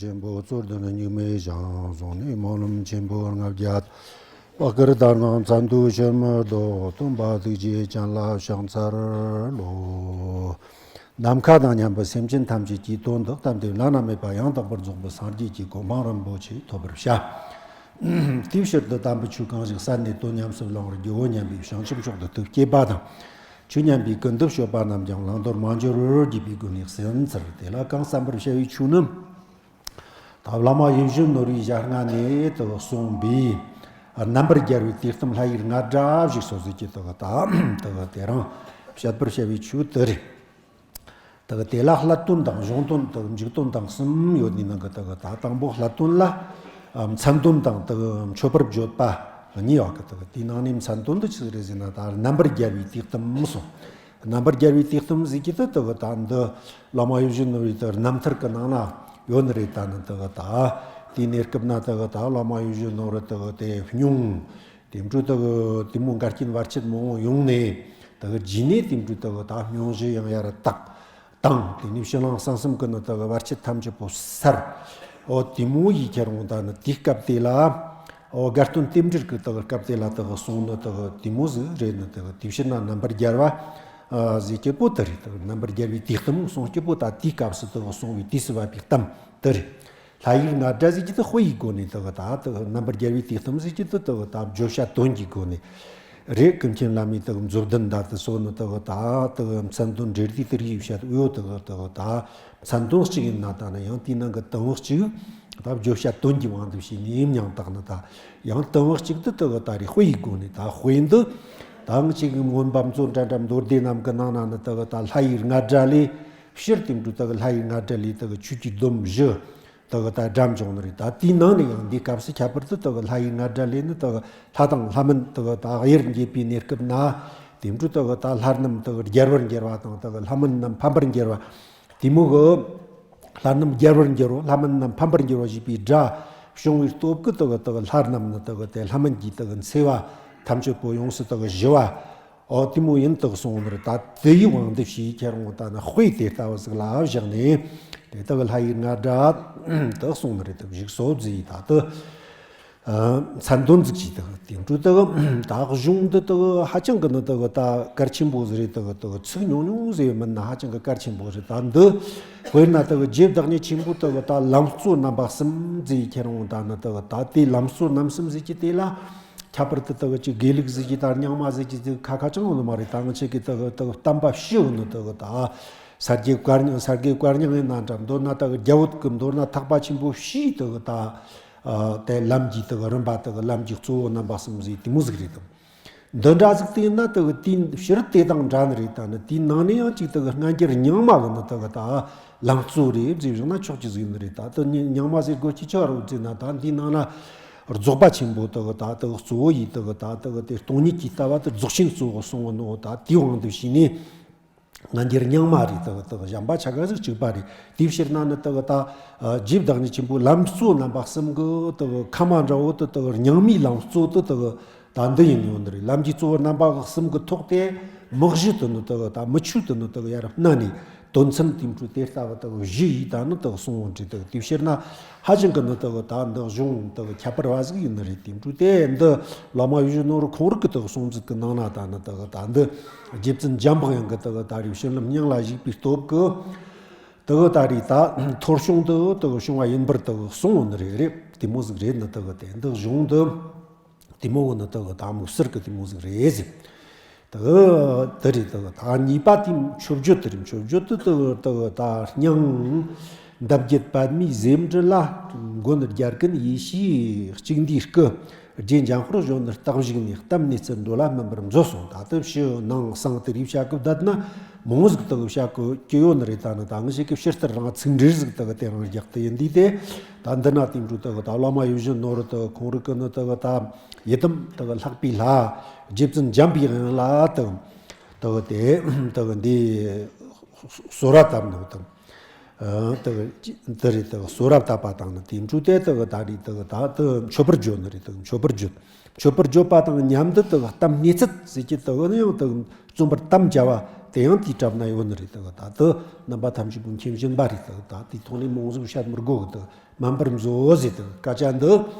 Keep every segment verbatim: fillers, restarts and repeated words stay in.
ཆེན་པོ་རྩོད་ལྡན་སྙིགས་མའི་ཞིང་། བཟུང་ནས་སྨོན་ལམ་ཆེན་པོ་ལྔ་བརྒྱ་དག། བསྐུལ་དར་དབང་མཚན་དུ་ཕྱིར་མི་ལྡོག། སྟོན་པ་ཐུགས་རྗེ་ཅན་ལ་ཕྱག་འཚལ་ལོ། ནམ་མཁའ་དང་མཉམ་པའི་སེམས་ཅན་ཐམས་ཅད་ཀྱི་དོན་དག་གཏན་བདེ་བླ་ན་མེད་པ་ཡང་དག་པར་རྫོགས་པའི་སངས་རྒྱས་ཀྱི་གོ་འཕང་རིན་པོ་ཆེ་ཐོབ་པར་བྱ། དེའི་ཕྱིར་དུ་དམ་པའི་ཆོས་གང་ཞིག་གསན་ནས་དོན་ཉམས་སུ་བླང་བར་བགྱིའོ་སྙམ་པའི་བྱང་ཆུབ་མཆོག་ཏུ་ཐུགས་བསྐྱེད་པ་དང་། ཆོས་ཉན་པའི་ཀུན་ཏུ་སྤྱོད་པ་རྣམས་ཀྱང་བླང་དོར་མ་འགྱུར་བར་བགྱིས་པའི་སྒོ་ནས་གསན་འཚལ། དེ་ལ་གང་གསན་པར་བྱ་བའི་ཆོས་ནི། ད་བླ་མ་ཡིད་བཞིན་ནོར་བུའི་ཞལ་སྔ་ནས་དུ་གསུངས་པའི་རྣམ་པར་རྒྱལ་བའི་དུས་གཏམ་ལྷ་ཡི་རྔ་སྒྲ་ཞིག་སོ་ཟིག་གི་དུ་ད་དུ་དེ་རིང་བཤད་པར་བྱ་བའི་ཆོས་དེ་རེད། དུ་དེ་ལ་སླད་དོན་དང་གཞུང་དོན་དུ་མཇུག་དོན་དང་གསུམ་ཡོད་ནི་ནང་གི་དུ་ད་དང་པོ་སླད་དོན་ལ་མཚན་དོན་དང་དུ་མཆོད་པར་བརྗོད་པ་གཉིས་ཡོད་གི། དུ་དེའི་ནང་ནས་མཚན་དོན་དུ་ཆི་ཟིག་རེད་ཟེར་ན། ད་རྣམ་པར་རྒྱལ་བའི་དུས་གཏམ་སོ། རྣམ་པར་རྒྱལ་བའི་དུས་གཏམ་ཟེར་གྱི་དུ་དུ་ད་འདི་བླ་མ་ཡིད་བཞིན་ནོར་བུའི་དུ་རྣམ་ཐར་གི་ནང་ན་ཡོད་ནི་རེད། ད་ནི་དུ་ད་དེའི་གནས་སྐབས་ན་དུ་ད་བླ་མ་ཡིད་བཞིན་ནོར་བུ་དུ་དེ་སྙུང་དེ་འཕྲོ་དུ་དེ་མོ་འགལ་རྐྱེན་བར་ཆད་མང་བོ་ཡོང་ནས་དུ་རྗེས་ནས་དེ་འཕྲོ་དུ་ད་སྙུང་གཞི་ཡང་ཡར་དག་དང་། དེ་ནས་ཕྱི་ནང་གསང་གསུམ་གི་ནི་དག་བར་ཆད་ཐམས་ཅད་པོ་སར། འོ་དེ་མོ་ཡི་ཁྱེར་འོང་ད་ནི་དེའི་སྐབས་དེ་ལ། འོ་དགའ་སྟོན་རྟེན་འབྲེལ་གི་དག་སྐབས་དེ་ལ་དག་གསུང་ནི་དག་དེ་མོ་ཟིག་རེད། ནི་དག་དེ་ཕྱིར་ན་རྣམ་པར་རྒྱལ་བ་ཟེར་གྱི་པོ་དེ་རེད། དག་རྣམ་པར་རྒྱལ་བའི་དུས་གཏམ་གསུང་གྱི་པོ་ད་དེའི་སྐབས་སུ་དག་གསུང་བའི་དུས་སུ་བབ་པའི་གཏམ་དེ་རེད། ལྷ་ཡི་རྔ་སྒྲ་ཟེར་གྱི་དེ་དཔེ་ཡི་སྒོ་ནས་དག་ད་དག་རྣམ་པར་རྒྱལ་བའི་དུས་གཏམ་ཟེར་གྱི་དེ་དག་ད་བརྗོད་བྱ་དོན་གྱི་སྒོ་ནས། རེད། ཀུན་མཁྱེན་བླ་མའི་དག་མཛོད་བདུན་ད་དུ་སོ་ནི་དག་ད་དག་མཚན་དོན་འབྲེལ་དུས་དེ་རིགས་བཤད་ཡོད། དག་དག་ད་མཚན་དོན་གཅིག་ཡིན་ན་ད་ནི་ཡང་དེའི་ནང་གི་དོན་གཅིག་ད་བརྗོད་བྱ་དོན་གྱི་དབང་དུ་བྱས་ནས་མྱང་དག་ནི་ད་ཡང་དོན་གཅིག་ཏུ་དག་ད་རེ་དཔེ་ཡི་སྒོ་ནས་ད་དཔེ་འདི་ད་ང་ཅིག་གི་མངོན་པ་མཛོད་འདྲ་འདྲ་མདོ་སྡེ་རྣམས་ཀྱི་ནང་ན་ནི་དག་ད་ལྷ་ཡི་རྔ་སྒྲ་ལས་ཕྱིར་དེ་འདྲ་དག་ལྷ་ཡི་རྔ་སྒྲ་ལས་དག་ཆོས་ཀྱི་སྡོམ་བཞི། དག་ད་སྒྲ་འབྱུང་ནི་རེད། ད་དེའི་ནང་ནས་ཡང་འདིའི་སྐབས་སུ་ཁྱད་པར་དུ་དག་ལྷ་ཡི་རྔ་སྒྲ་ལས་ནི་དག་ལྷ་དང་ལྷ་མིན་དག་ད་དབྱེར་འབྱེད་པའི་གནས་སྐབས་ན། དེ་འཕྲོ་དག་ད་ལྷ་རྣམས་དག་རྒྱལ་བར་འགྱུར་བ་དང་དག་ལྷ་མིན་རྣམས་ཕམ་པར་འགྱུར་བ། དེ་མོ་གི་ལྷ་རྣམས་རྒྱལ་བར་འགྱུར་རོ། ལྷ་མིན་རྣམས་ཕམ་པར་འགྱུར་བ་ཞེས་པའི་སྒྲ་བྱུང་བའི་སྟོབས་ཀྱིས་དག་དག་ལྷ་རྣམས་ནི་དག་དེ་ལྷ་མིན་གྱི་དག་འཚེ་བ་ཐམས་ཅད་པོ་ཡོངས་སུ་དག་ཞི་བ། ཨོ་དེ་མོ་ཡིན་དག་གསུངས་ནི་རེད། ད་དེ་ཡི་དབང་དུ་བྱས་ཁྱེར་འོང་ད་ནི་དཔེ་དེ་ལྟ་བུ་ཟིག་ལ་བཞག་ནས་དེ་དག་ལྷ་ཡི་རྔ་སྒྲ་དག་གསུངས་ནི་རེད། དག་ཞིག་སོ་བཟི་ཡི་ད་དུ་མཚན་དོན་ཟིག་གྱིས་དག་དེ་འཕྲོ་དག་ད་གཞུང་འདི་དག་ཧ་ཅང་གི་ནི་དག་ད་གལ་ཆེན་པོ་ཟིག་རེད། དག་དག་ཚིག་ཉུང་ཉུང་ཟིག་མིན་ན་ཧ་ཅང་གི་གལ་ཆེན་པོ་རེད། ད་འདི་དཔེར་ན་དག་རྗེ་བདག་ཉིད་ཆེན་པོ་དག་ད་ལམ་གཙོ་རྣམ་པ་གསུམ་ཟིག་ཁྱེར་འོང་ད་ནི་དག་ད་དེ་ལམ་གཙོ་རྣམ་གསུམ་ཟིག་གི་དེ་ལ། ཁྱད་པར་དུ་དག་ཅིག་དགེ་ལུགས་ཟེར་གྱི་དང་རྙིང་མ་ཟེར་གྱི་ཟེར་ཁ་ཁ་ཅང་ཡོད་ནི་མ་རེད། ད་ང་ཆེ་གི་དག་དག་བསྟན་པ་ཕྱི་ཡོད་ནི་དག་ད་ས་དགེ་བཀའ་རྙིང་ས་དགེ་བཀའ་རྙིང་ཡིན་ན་འདྲ། མདོར་ན་དག་རྒྱ་བོད་ཀྱི་མདོར་ན་ཐེག་པ་ཆེན་པོ་ཕྱིའི་དག་ད་དེ་ལམ་གྱི་དག་རིམ་པ་དག་ལམ་གྱི་གཙོ་བོ་རྣམ་པ་གསུམ་ཟེར་དེ་མོ་ཟིག་རེད་དམ། འདི་འདྲ་ཟིག་དེ་ཡིན་ན་དག་དེའི་ཕྱིར་དེ་དང་འདྲ་ནི་རེད། ད་ནི་དེའི་ནང་ནས་ཡང་ཅིག་དག་སྔ་འགྱུར་རྙིང་མ་གི་ནི་དག་ད་ལམ་གཙོ་རེད་ཟེར་བཞག་ན་ཆོག་གི་ཟིག་ནི་རེད། ད་དེ་རྙིང་མ་ཟེར་དགོས་ཀྱི་ཆ་རོགས་ཟེར་ན་ད་འདིའི་ནང་ན། རྫོགས་པ་ཆེན་པོ་དག་ད་དག་གཙོ་བོ་ཡི་དག་ད་དག་དེ་སྟོང་ཉིད་ཀྱི་ལྟ་བ་དེ་རྫོགས་ཆེན་གཙོ་བོ་གསུང་གི་ནོ། ད་དེའི་དབང་དུ་བྱས་ནས་སྔ་འགྱུར་རྙིང་མ་རེད། དག་དག་གཞན་པ་ཆ་ག་ཟིག་གཅིག་པ་རེད། དེའི་ཕྱིར་ན་ནི་དག་ད་རྗེ་བདག་ཉིད་ཆེན་པོའི་ལམ་གཙོ་རྣམ་པ་གསུམ་གི་དག་ཁ་མ་འདྲ་བོ་དེ་དག་རྙིང་མའི་ལམ་གཙོ་དེ་དག་ད་འདི་ཡིན་ཡོད་ནི་རེད། ལམ་གྱི་གཙོ་བོ་རྣམ་པ་གསུམ་གི་ཐོག་དེ་མི་གཞི་དེ་ནི་དག་ད་མི་ཆོས་དེ་ནི་དག་ཡར་སྣ་ནས། དོན་ཚན་དེ་འཕྲོ་དེ་ལྟ་བུ་དག་བཞི་ཡིས་ད་ནི་དག་གསུང་བོ་འདྲི་དག་དེ་ཕྱིར་ན་ཧ་ཅང་གི་ནི་དག་ད་འདི་གཞུང་དག་ཁྱད་པར་བ་ཟིག་ཡིན་ནི་རེད། དེ་འཕྲོ་དེ་འདི་བླ་མ་ཡིད་བཞིན་ནོར་བུ་ཁོང་རང་གི་དག་གསུང་ཚིག་གི་ནང་ན་ད་ནི་དག་ད་འདི་རྗེ་བཙུན་འཇམ་དཔལ་དབྱངས་ཀྱི་དག་ད་རེས་བྱིན་རླབས་སྙིང་ལ་ཞུགས་པའི་སྟོབས་ཀྱིས་དག་ད་རེས་ད་ཐོར་བྱུང་དུ་དག་བྱུང་བ་ཡིན་པར་དག་གསུང་བོ་ནི་རེད། རེད་དེ་མོ་ཟིག་རེད། ནི་དག་དེ་འདི་གཞུང་འདི། དེ་མོ་བོ་ནི་དག་ད་མུག་སར་གི་དེ་མོ་ཟིག་རེད་ཟེར། དག་དེ་རེད། དག་ད་གཉིས་པ་དེ་མཆོད་བརྗོད་དེ་རེད། མཆོད་བརྗོད་དེ་དག་དག་ད་སྙིང་འདབ་བརྒྱད་པདྨའི་ཟེའུ་འབྲུ་ལ། མགོན་རྒྱལ་ཀུན་ཡེ་ཤེས་གཅིག་འདུས་སྐུ། རྗེ་འཇམ་དཔལ་གཞོན་ནུར་རྟག་བཞུགས་ནས། གཏམ་གནས་ཚུལ་མདོ་ལ་སྨིན་པར་མཛོད་གསུངས། ད་ལྟ་ཕྱི་ནང་གསང་དེ་རིགས་བྱ་སྐབས་བསྡད་ན་མང་ཟིག་དག་བྱ་སྐབས་ཀྱི་ཡོད་ནི་རེད། ད་ནི་ད་ང་ཞིག་གི་ཕྱིར་ལྟར་རང་ཚིག་འགྲེལ་ཟིག་དག་དེ་རང་རྒྱག་ཏུ་ཡིན་དུས་དེ། ད་འདི་ན་དེ་འཕྲོ་དག་ད་བླ་མ་ཡིད་བཞིན་ནོར་བུ་དག་ཁོང་རང་གི་ནི་དག་ད་ཡི་དམ་དག་ལྷག་པའི་ལྷ་རྗེ་བཙུན་འཇམ་པའི་དབྱངས་ལ་དག་དག་དེ་དག་འདི་གསོལ་བ་བཏབ་ནོ་དང་། དག་འདི་རེད། དག་གསོལ་བ་བཏབ་པ་དང་ནི་དེ་འཕྲོ་དེ་དག་ད་རེད། དག་ད་དག་མཆོད་པར་བརྗོད་ནི་རེད། དག་མཆོད་པར་བརྗོད། མཆོད་པར་བརྗོད་པ་དང་མཉམ་དུ་དག་གཏམ་སྙེད་ཚད་ཟེར་གྱི་དག་ནི་ཡང་དག་རྩོམ་པར་དམ་བཅའ་བ་ དེ་ཡང་དེའི་གྲབས་ན་ཡོད་ནི་རེད། དེ་གི་ད་དེ་རྣམ་པ་ཐམས་ཅད་པོ་མཁྱེན་བཞིན་པ་རེད། དེ་གི་ད་དེའི་ཐོག་ནས་རྨོངས་གཟུགས་བཤད་མི་དགོས་གི། དེ་གི་མ་འབར་མཛོད་ཟེར། དེ་གི་སྐད་ཆ་འདི་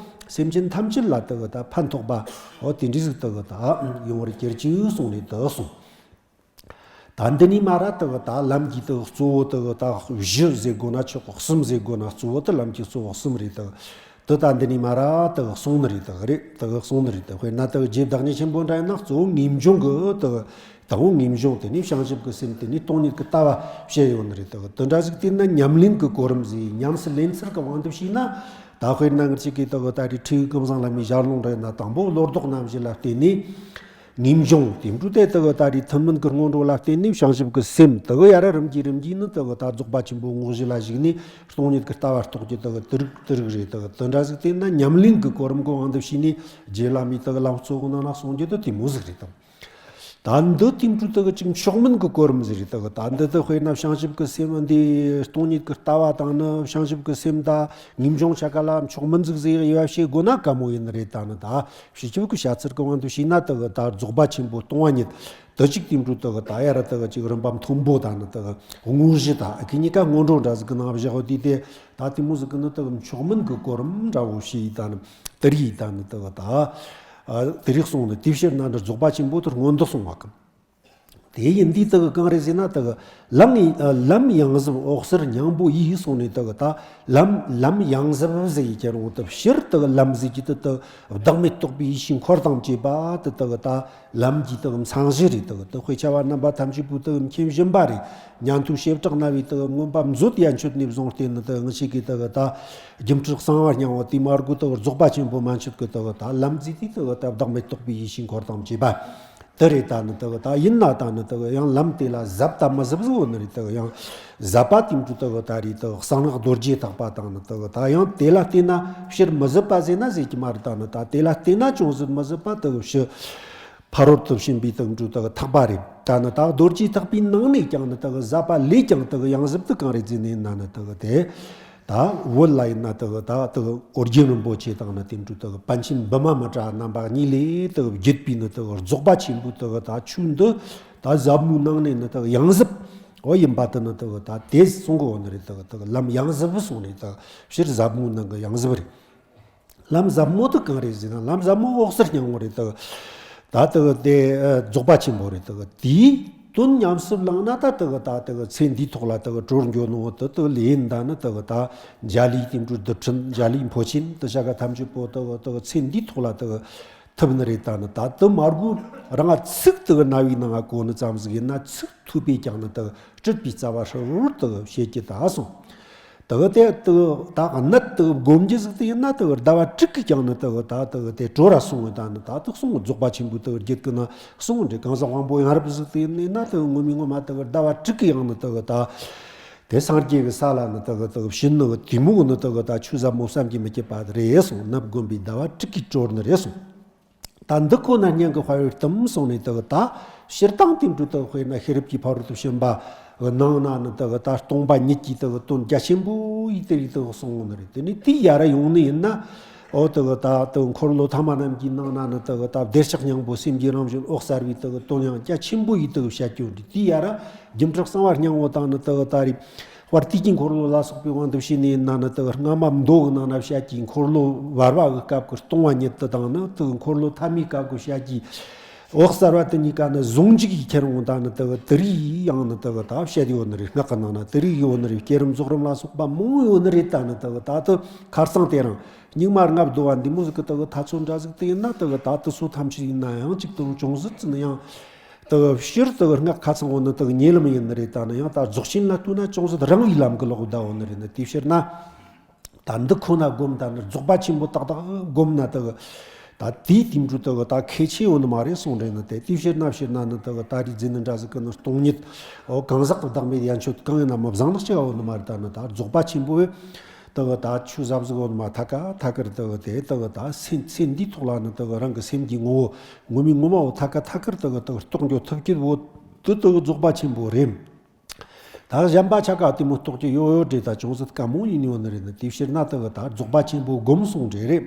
སེམས་ཅན་ཐམས་ཅད་ལ་དེ་གི་ད་ཕན་ཐོགས་པ་འོ་དེ་འདྲ་ཟིག་དེ་གི་ད་ཡོང་བར་གྱུར་ཅིག་གསུངས་ནས་དེ་གསུངས། ད་འདི་ནས་མར་དེ་གི་ད་ལམ་གྱི་དེ་གི་གཙོ་བོ་དེ་གི་ད་བཞི་ཟེར་དགོས་ན་ཆོག་གི། གསུམ་ཟེར་དགོས་ན། གཙོ་བོ་དེ་ལམ་གྱི་གཙོ་བོ་གསུམ་རེད། དེ་གི་དེ་ད་འདི་ནས་མར་དེ་གི་གསུངས་ནི་རེད། དེ་གི་རེད། དེ་གི་གསུངས་ནི་རེད། དེ་དཔེར་ན་དེ་གི་རྗེ་བདག་ཉིད་ཆེན་པོ་འདྲ་ཡིན་ན་གཙོ་བོ་ངེས་འབྱུང་གི་དེ་གི་དང་པོ་ངེས་འབྱུང་། དེ་ནས་བྱང་ཆུབ་ཀྱི་སེམས། དེ་ནས་སྟོང་ཉིད་ཀྱི་ལྟ་བ་བཤད་ཡོད་ནི་རེད། དེ་གི་དེ་འདྲ་ཟིག་བལྟས་ན་ཉམས་ལེན་གྱི་གོ་རིམ་ཟིག་ཉམས་སུ་ལེན་ཚུལ་གྱི་དབང་དུ་བྱས་ན། ད་དཔེར་ན་ང་ཅག་གི་དེ་གི་ད་རེས་ཁྲིད་ཡིག་ཀུན་བཟང་བླ་མའི་ཞལ་ལུང་འདྲ་ཡིན་ན། དང་པོ་བློ་ལྡོག་རྣམ་བཞི་ལ་བརྟེན་ནས་ངེས་འབྱུང་། དེ་འཕྲོས་དེ་དེ་གི་ད་རེས་ཐུན་མིན་གྱི་སྔོན་འགྲོ་ལ་བརྟེན་ནས་བྱང་ཆུབ་ཀྱི་སེམས། དེ་གི་ཡར་རིམ་གྱིས་རིམ་གྱིས་ནི་དེ་གི་ད་རྫོགས་པ་ཆེན་པོའི་དངོས་གཞི་ལ་གཞིགས་ནས་སྟོང་ཉིད་ཀྱི་ལྟ་བ་རྟོགས་རྒྱུ་དེ་གི་དེ་རིགས་དེ་རིགས་རེད། དེ་གི་དེ་འདྲ་ཟིག་བལྟས་ན་ཉམས་ལེན་གྱི་གོ་རིམ་གྱི་དབང་དུ་བྱས་ནས་རྗེ་བླ་མས་དེ་གི་ལམ་གཙོ་བོ་ནང་ན་གསུང་རྒྱུ་དེ་དེ་མོ་ཟིག་རེད་དམ། ད་འདི་དེ་འཕྲོས་དེ་གི་ཅིག་མཆོག་དམན་གྱི་གོ་རིམ་ཟིག་རེད། དེ་གི་ད་འདི་དེ་དཔེར་ན་བྱང་ཆུབ་ཀྱི་སེམས་འདི་སྟོང་ཉིད་ཀྱི་ལྟ་བ་དང་ནི་བྱང་ཆུབ་ཀྱི་སེམས་ད་ངེས་འབྱུང་ཆ་ག་ལ་མཆོག་དམན་ཟིག་ཟེར་དབྱེ་བ་ཕྱེ་དགོས་ན་དཀའ་མོ་ཡིན་ནི་རེད། ད་ནི་ད་སྤྱི་ཁྱབ་ཀྱི་བཤད་ཚུལ་གྱི་དབང་དུ་བྱས་ན། དེ་གི་ད་རྫོགས་པ་ཆེན་པོ་སྟོང་པ་ཉིད་དེ་ཅིག་དེ་འཕྲོས་དེ་གི་ད་ཡར་དེ་གི་ཅིག་རིམ་པ་མཐོན་པོ་ད་ནི་དེ་གི་དངོས་གཞི་ད་ཨ་ཁི་གཉིས་ཀ་སྔོན་འགྲོ་འདྲ་ཟིག་གི་ནང་བཞག་ཡོད་དུས། དེ་ད་དེ་མོ་ཟིག་གི་ནི་དེ་གི་མཆོག་དམན་གྱི་གོ་རིམ་འདྲ་བོ་ཞིག་ད་ནི་དེ་རིགས་ད་ནི་དེ་གི་ད་དེ་རིགས་གསུངས་ནས། དེའི་ཕྱིར་ན་འདི་རྫོགས་པ་ཆེན་པོ་དེ་སྔོན་དུ་སོང་བ་གི། དེ་ཡིན་དུས་དེ་གི་གང་རེད་ཟེར་ན། དེ་གི་ལམ་ཡི་ལམ་ཡང་ཟབ་འོད་གསལ་སྙིང་པོ་ཡིས་གསུངས་ནས། དེ་གི་ད་ལམ་ལམ་ཡང་ཟབ་ཟེར་ཡི་ཁྱེར་འོང་དུས། སྤྱིར་དེ་གི་ལམ་ཟེར་གྱི་དེ་དེ་བདག་མེད་རྟོགས་པའི་ཡེ་ཤེས་འཁོར་དང་བཅས་པ་དེ་དེ་གི་ད་ལམ་གྱི་དེ་གི་མཚན་གཞི་རེད། དེ་གི་དེ་དཔེ་ཆ་བ་རྣམ་པ་ཐམས་ཅད་པོ་དེ་གི་མཁྱེན་བཞིན་པ་རེད། ཉན་ཐོས་བྱེ་བྲག་རྣ་བའི་དེ་གི་མངོན་པ་མཛོད་ཡན་ཆོད་ནས་བཟུང་སྟེ་ནི་དེ་གི་ངེད་ཅག་གི་དེ་གི་ད་སྒྱུ་འཕྲུལ་གསང་བ་སྙིང་པོ་དེ་མར་གོ་དེ་གི་རྫོགས་པ་ཆེན་པོ་མན་ཆད་ཀྱི་དེ་གི་ད་ལམ་ཟེར་དུས། དེ་གི་ད་བདག་མེད་རྟོགས་པའི་ཡེ་ཤེས་འཁོར་དང་བཅས་པ་དེ་རེད། ད་ནི་དེ་གི་ད་ཡིན་ན་ད་ནི་དེ་གི་ཡང་ལམ་དེ་ལ་ཟབ་དང་མི་ཟབ་ཟིག་ཡོད་ནི་རེད། དེ་གི་ཡང་ཟབ་པ་དེ་འཕྲོས་དེ་གི་ད་རེས་དེ་གི་གསང་སྔགས་རྡོ་རྗེ་ཐེག་པ་དང་ནི་དེ་གི་ད་ཡང་དེ་ལ་བརྟེན་ན་སྤྱིར་མི་ཟབ་པ་ཟེར་ན་ཟེར་གྱི་མ་རེད། ད་ནི་ད་དེ་ལ་བརྟེན་ན་ཅུང་ཟད་མི་ཟབ་པ་དེ་གི་ཕྱི་ཕ་རོལ་ཏུ་ཕྱིན་པའི་དེ་འཕྲོས་དེ་གི་ཐེག་པ་རེད། ད་ནི་ད་རྡོ་རྗེ་ཐེག་པའི་ནང་ནས་ཀྱང་ནི་དེ་གི་ཟབ་པ་ལས་ཀྱང་དེ་གི་ཡང་ཟབ་དེ་གང་རེད་ཟེར་ནས་ན་ནི་དེ་གི་དེ། ད་བོད་ལ་ཡིན་ན་དེ་གི་ད་དེ་གི་ཨོ་རྒྱན་རིན་པོ་ཆེ་དང་ནི་དེ་འཕྲོས་དེ་གི་པཎ་ཆེན་བི་མ་མི་ཏྲ་རྣམ་པ་གཉིས་ལས་དེ་གི་བརྒྱུད་པའི་ནི་དེ་གི་རྫོགས་པ་ཆེན་པོའི་དེ་གི་ད་ཆོས་འདི་ད་ཟབ་མོའི་ནང་ནས་ནི་དེ་གི་ཡང་ཟབ་འོ་ཡིན་པ་དེ་ནི་དེ་གི་ད་དེ་གསུང་གི་ཡོད་ནི་རེད། དེ་གི་དེ་གི་ལམ་ཡང་ཟབ་གསུངས་ནས། དེ་གི་སྤྱིར་ཟབ་མོའི་ནང་གི་ཡང་ཟབ་རེད། ལམ་ཟབ་མོ་དེ་གང་རེད་ཟེར་ན། ལམ་ཟབ་མོ་འོད་གསལ་སྙིང་པོ་རེད། དེ་ད་དེ་དེ་རྫོགས་པ་ཆེན་པོ་རེད། དེ་དེའི་དོན་ཉམས་སུ་བླངས་ན་ད་དེ་ད་དེ་ཚེ་འདིའི་ཐོག་ལ་དེ་གྲོལ་འགྱོ་ནོ་དེ་དེ་ལས་ཡིན། ད་ནི་དེ་ད་འཇའ་ལུས་དེ་འཕྲོས་རྡུལ་ཕྲན་འཇའ་ལུས་འཕོ་ཆེན་དེ་བྱ་དགའ་ཐམས་ཅད་པོ་དེ་དེ་ཚེ་འདིའི་ཐོག་ལ་དེ་ཐུབ་ནི་རེད། ད་ནི་ད་དེ་མར་གོ་རང་ཚིག་དེ་རྣ་བའི་ནང་གོ་ནི་ཙམ་ཟིག་ཡིན་ན། ཚིག་ཐོས་པས་ཀྱང་ནི་དེ་སྲིད་པའི་རྩ་བ་ཧྲིལ་བོར་དེ་བྱེད་ཀྱི་ད་གསུངས། དེ་གི་དེ་དེ་གི་ད་གནད་དེ་གི་སྒོམ་རྒྱུ་ཟིག་དེ་ཡིན་ན། དེ་གི་ཟླ་བ་དྲུག་གི་ཀྱང་ནི་དེ་གི་ད་དེ་གི་དེ་གྲོལ་ར་སོང་བས། ད་ནི་ད་དེ་གསུང་རྫོགས་པ་ཆེན་པོའི་དེ་གི་རྒྱུད་ཀྱི་ནི་གསུང་འདྲ། གང་ཟག་དབང་པོ་ཡང་རབ་ཟིག་དེ་ཡིན་ན། དེ་གི་ངོ་མའི་ངོ་མ་དེ་གི་ཟླ་བ་དྲུག་གི་ཡང་ནི་དེ་གི་ད་དེ་སངས་རྒྱས་ཀྱི་ས་ལ་ནི་དེ་གི་དེ་གི་ཕྱིན་ནི་གི་དེ་མོ་གི་ནི་དེ་གི་ད་ཆོས་ཟབ་མོ་བསམ་གྱིས་མི་ཁྱབ་པ་རེད་གསུངས། ནི་སྒོམ་པའི་ཟླ་བ་དྲུག་གིས་གྲོལ་ནི་རེད་གསུངས། ད་འདི་ཁོ་ན་སྙིང་གི་དཔའ་བོའི་གཏམ་སོང་ནས། དེ་གི་ད་སྤྱིར་བཏང་དེ་འདྲ་དེ་གི་དཔེར་ན་ཤེས་རབ་ཀྱི་ཕ་རོལ་ཏུ་ཕྱིན་པ་གི་ནང་ན་ནི་དེ་གི་ད་སྟོང་པ་ཉིད་ཀྱི་དེ་གི་དོན་རྒྱ་ཆེན་པོ་ཡི་དེ་རིགས་དེ་གི་གསུངས་ནི་རེད། དེ་ནས་དེའི་ཡར་ཡོང་ནི་ཡིན་ན། འོ་དེ་གི་ད་དེ་གི་འཁོར་ལོ་ཐ་མ་རྣམས་ཀྱི་ནང་ན་ནི་དེ་གི་ད་བདེ་གཤེགས་སྙིང་པོ་སེམས་ཀྱི་རང་བཞིན་འོད་གསལ་བའི་དེ་གི་དོན་ཡང་རྒྱ་ཆེན་པོ་ཡི་དེ་གི་བཤད་རྒྱུ་འདི། དེའི་ཡར་སྒྱུ་འཕྲུལ་གསང་བ་སྙིང་པོ་དང་ནི་དེ་གི་ད་རེས། དཔལ་དུས་ཀྱི་འཁོར་ལོ་ལ་སོགས་པའི་དབང་དུ་བྱས་ནས་ཡིན་ན་ནི། དེ་གི་སྔ་མ་མདོ་གི་ནང་ན་བཤད་ཀྱི་འཁོར་ལོ་བར་པ་གི་སྐབས་ཀྱི་སྟོང་པ་ཉིད་དེ་དང་ནི། དེ་གི་འཁོར་ལོ་ཐ་མའི་སྐབས་ཀྱི་བཤད་ཀྱི་འོད་གསལ་བ་དེ་གཉིས་ཀ་ནི་ཟུང་འཇུག་གི་ཁྱེར་འོང་། ད་ནི་དེ་གི་དེ་རིགས་ཡང་ནི་དེ་གི་ད་བཤད་ཡོད་ནི་རེད། སྔགས་ཀྱི་ནང་ན་དེ་རིགས་ཡོད་ནི་རེད། བསྐྱེད་རིམ་རྫོགས་རིམ་ལ་སོགས་པ་མང་ཡོད་ནི་རེད། ད་ནི་དེ་གི་ད་དེ་ཁ་སང་དེ་རིང་སྙིགས་མ་ལྔ་བདོ་བ་འདི་མོ་ཟིག་གི་དེ་གི་ཐ་ཚོད་འདྲ་ཟིག་དེ་ཡིན་ན། དེ་གི་ད་དེ་ཚོ་ཐམས་ཅད་ཡིན་ན་ཡང་གཅིག་ཏུ་ཅུང་ཟད་ཙམ་ཡང་། དེ་གི་སྤྱིར་དེ་གི་སྔགས་ཁ་ཚང་བོ་ནི་དེ་གི་ཉེ་ལམ་ཡིན་ནི་རེད། ད་ནི་ཡང་ད་རྫོགས་ཆེན་ལ་ལྟོས་ན་ཅུང་ཟད་རིང་བའི་ལམ་གི་ལོག་བསྡད་ཡོད་ནི་རེད། ནི་དེའི་ཕྱིར་ན། ད་འདི་ཁོ་ན་སྒོམ། ད་ནི་རྫོགས་པ་ཆེན་པོ་ཏག་ཏག་སྒོམ་ན་དེ་གི་ད་དེའི་དེ་འདྲ་དེ་གི་ད་ཁེ་ཆེ་ཡོད་ནི་མ་རེད་གསུངས་རེད། ནི་དེ་དེའི་ཕྱིར་ན་ཕྱིར་ན་ནི་དེ་གི་ད་རེས་ཟེར་ནི་འདྲ་ཟིག་གི་ནི་སྟོང་ཉིད། འོ་གང་ཟག་གི་བདག་མེད་ཡན་ཆོད་གང་ཡིན་ན་མི་བཟང་ནི་ཅི་ཡང་ཡོད་ནི་མ་རེད། ད་ནི་ད་རྫོགས་པ་ཆེན་པོ་བས། དེ་གི་ད་ཆོས་ཟབ་ཟིག་ཡོད་ནི་མ། ཐད་ཀ་ཐད་ཀར་དེ་གི་དེ་དེ་གི་ད་སེམས་ཚེ་འདིའི་ཐོག་ལ་ནི་དེ་གི་རང་གི་སེམས་ཀྱི་ངོ་བོ་ངོ་མའི་ངོ་མ་བོ་ཐད་ཀ་ཐད་ཀར་དེ་གི་དེ་གི་རྟོགས་འགྱོ་ཐུབ་ཀྱི་བོ་དེ་དེ་གི་རྫོགས་པ་ཆེན་པོ་རེད། ད་གཞན་པ་ཆ་ག་དེ་མོ་རྟོགས་ཀྱི་ཡོད་ཡོད་རེད། ད་ཅུང་ཟད་དཀའ་མོ་ཡིན་ཡོད་ནི་རེད། ནི་དེའི་ཕྱིར་ན་དེ་གི་ད་རྫོགས་པ་ཆེན་པོ་སྒོམ་གསུངས་རེད་རེད།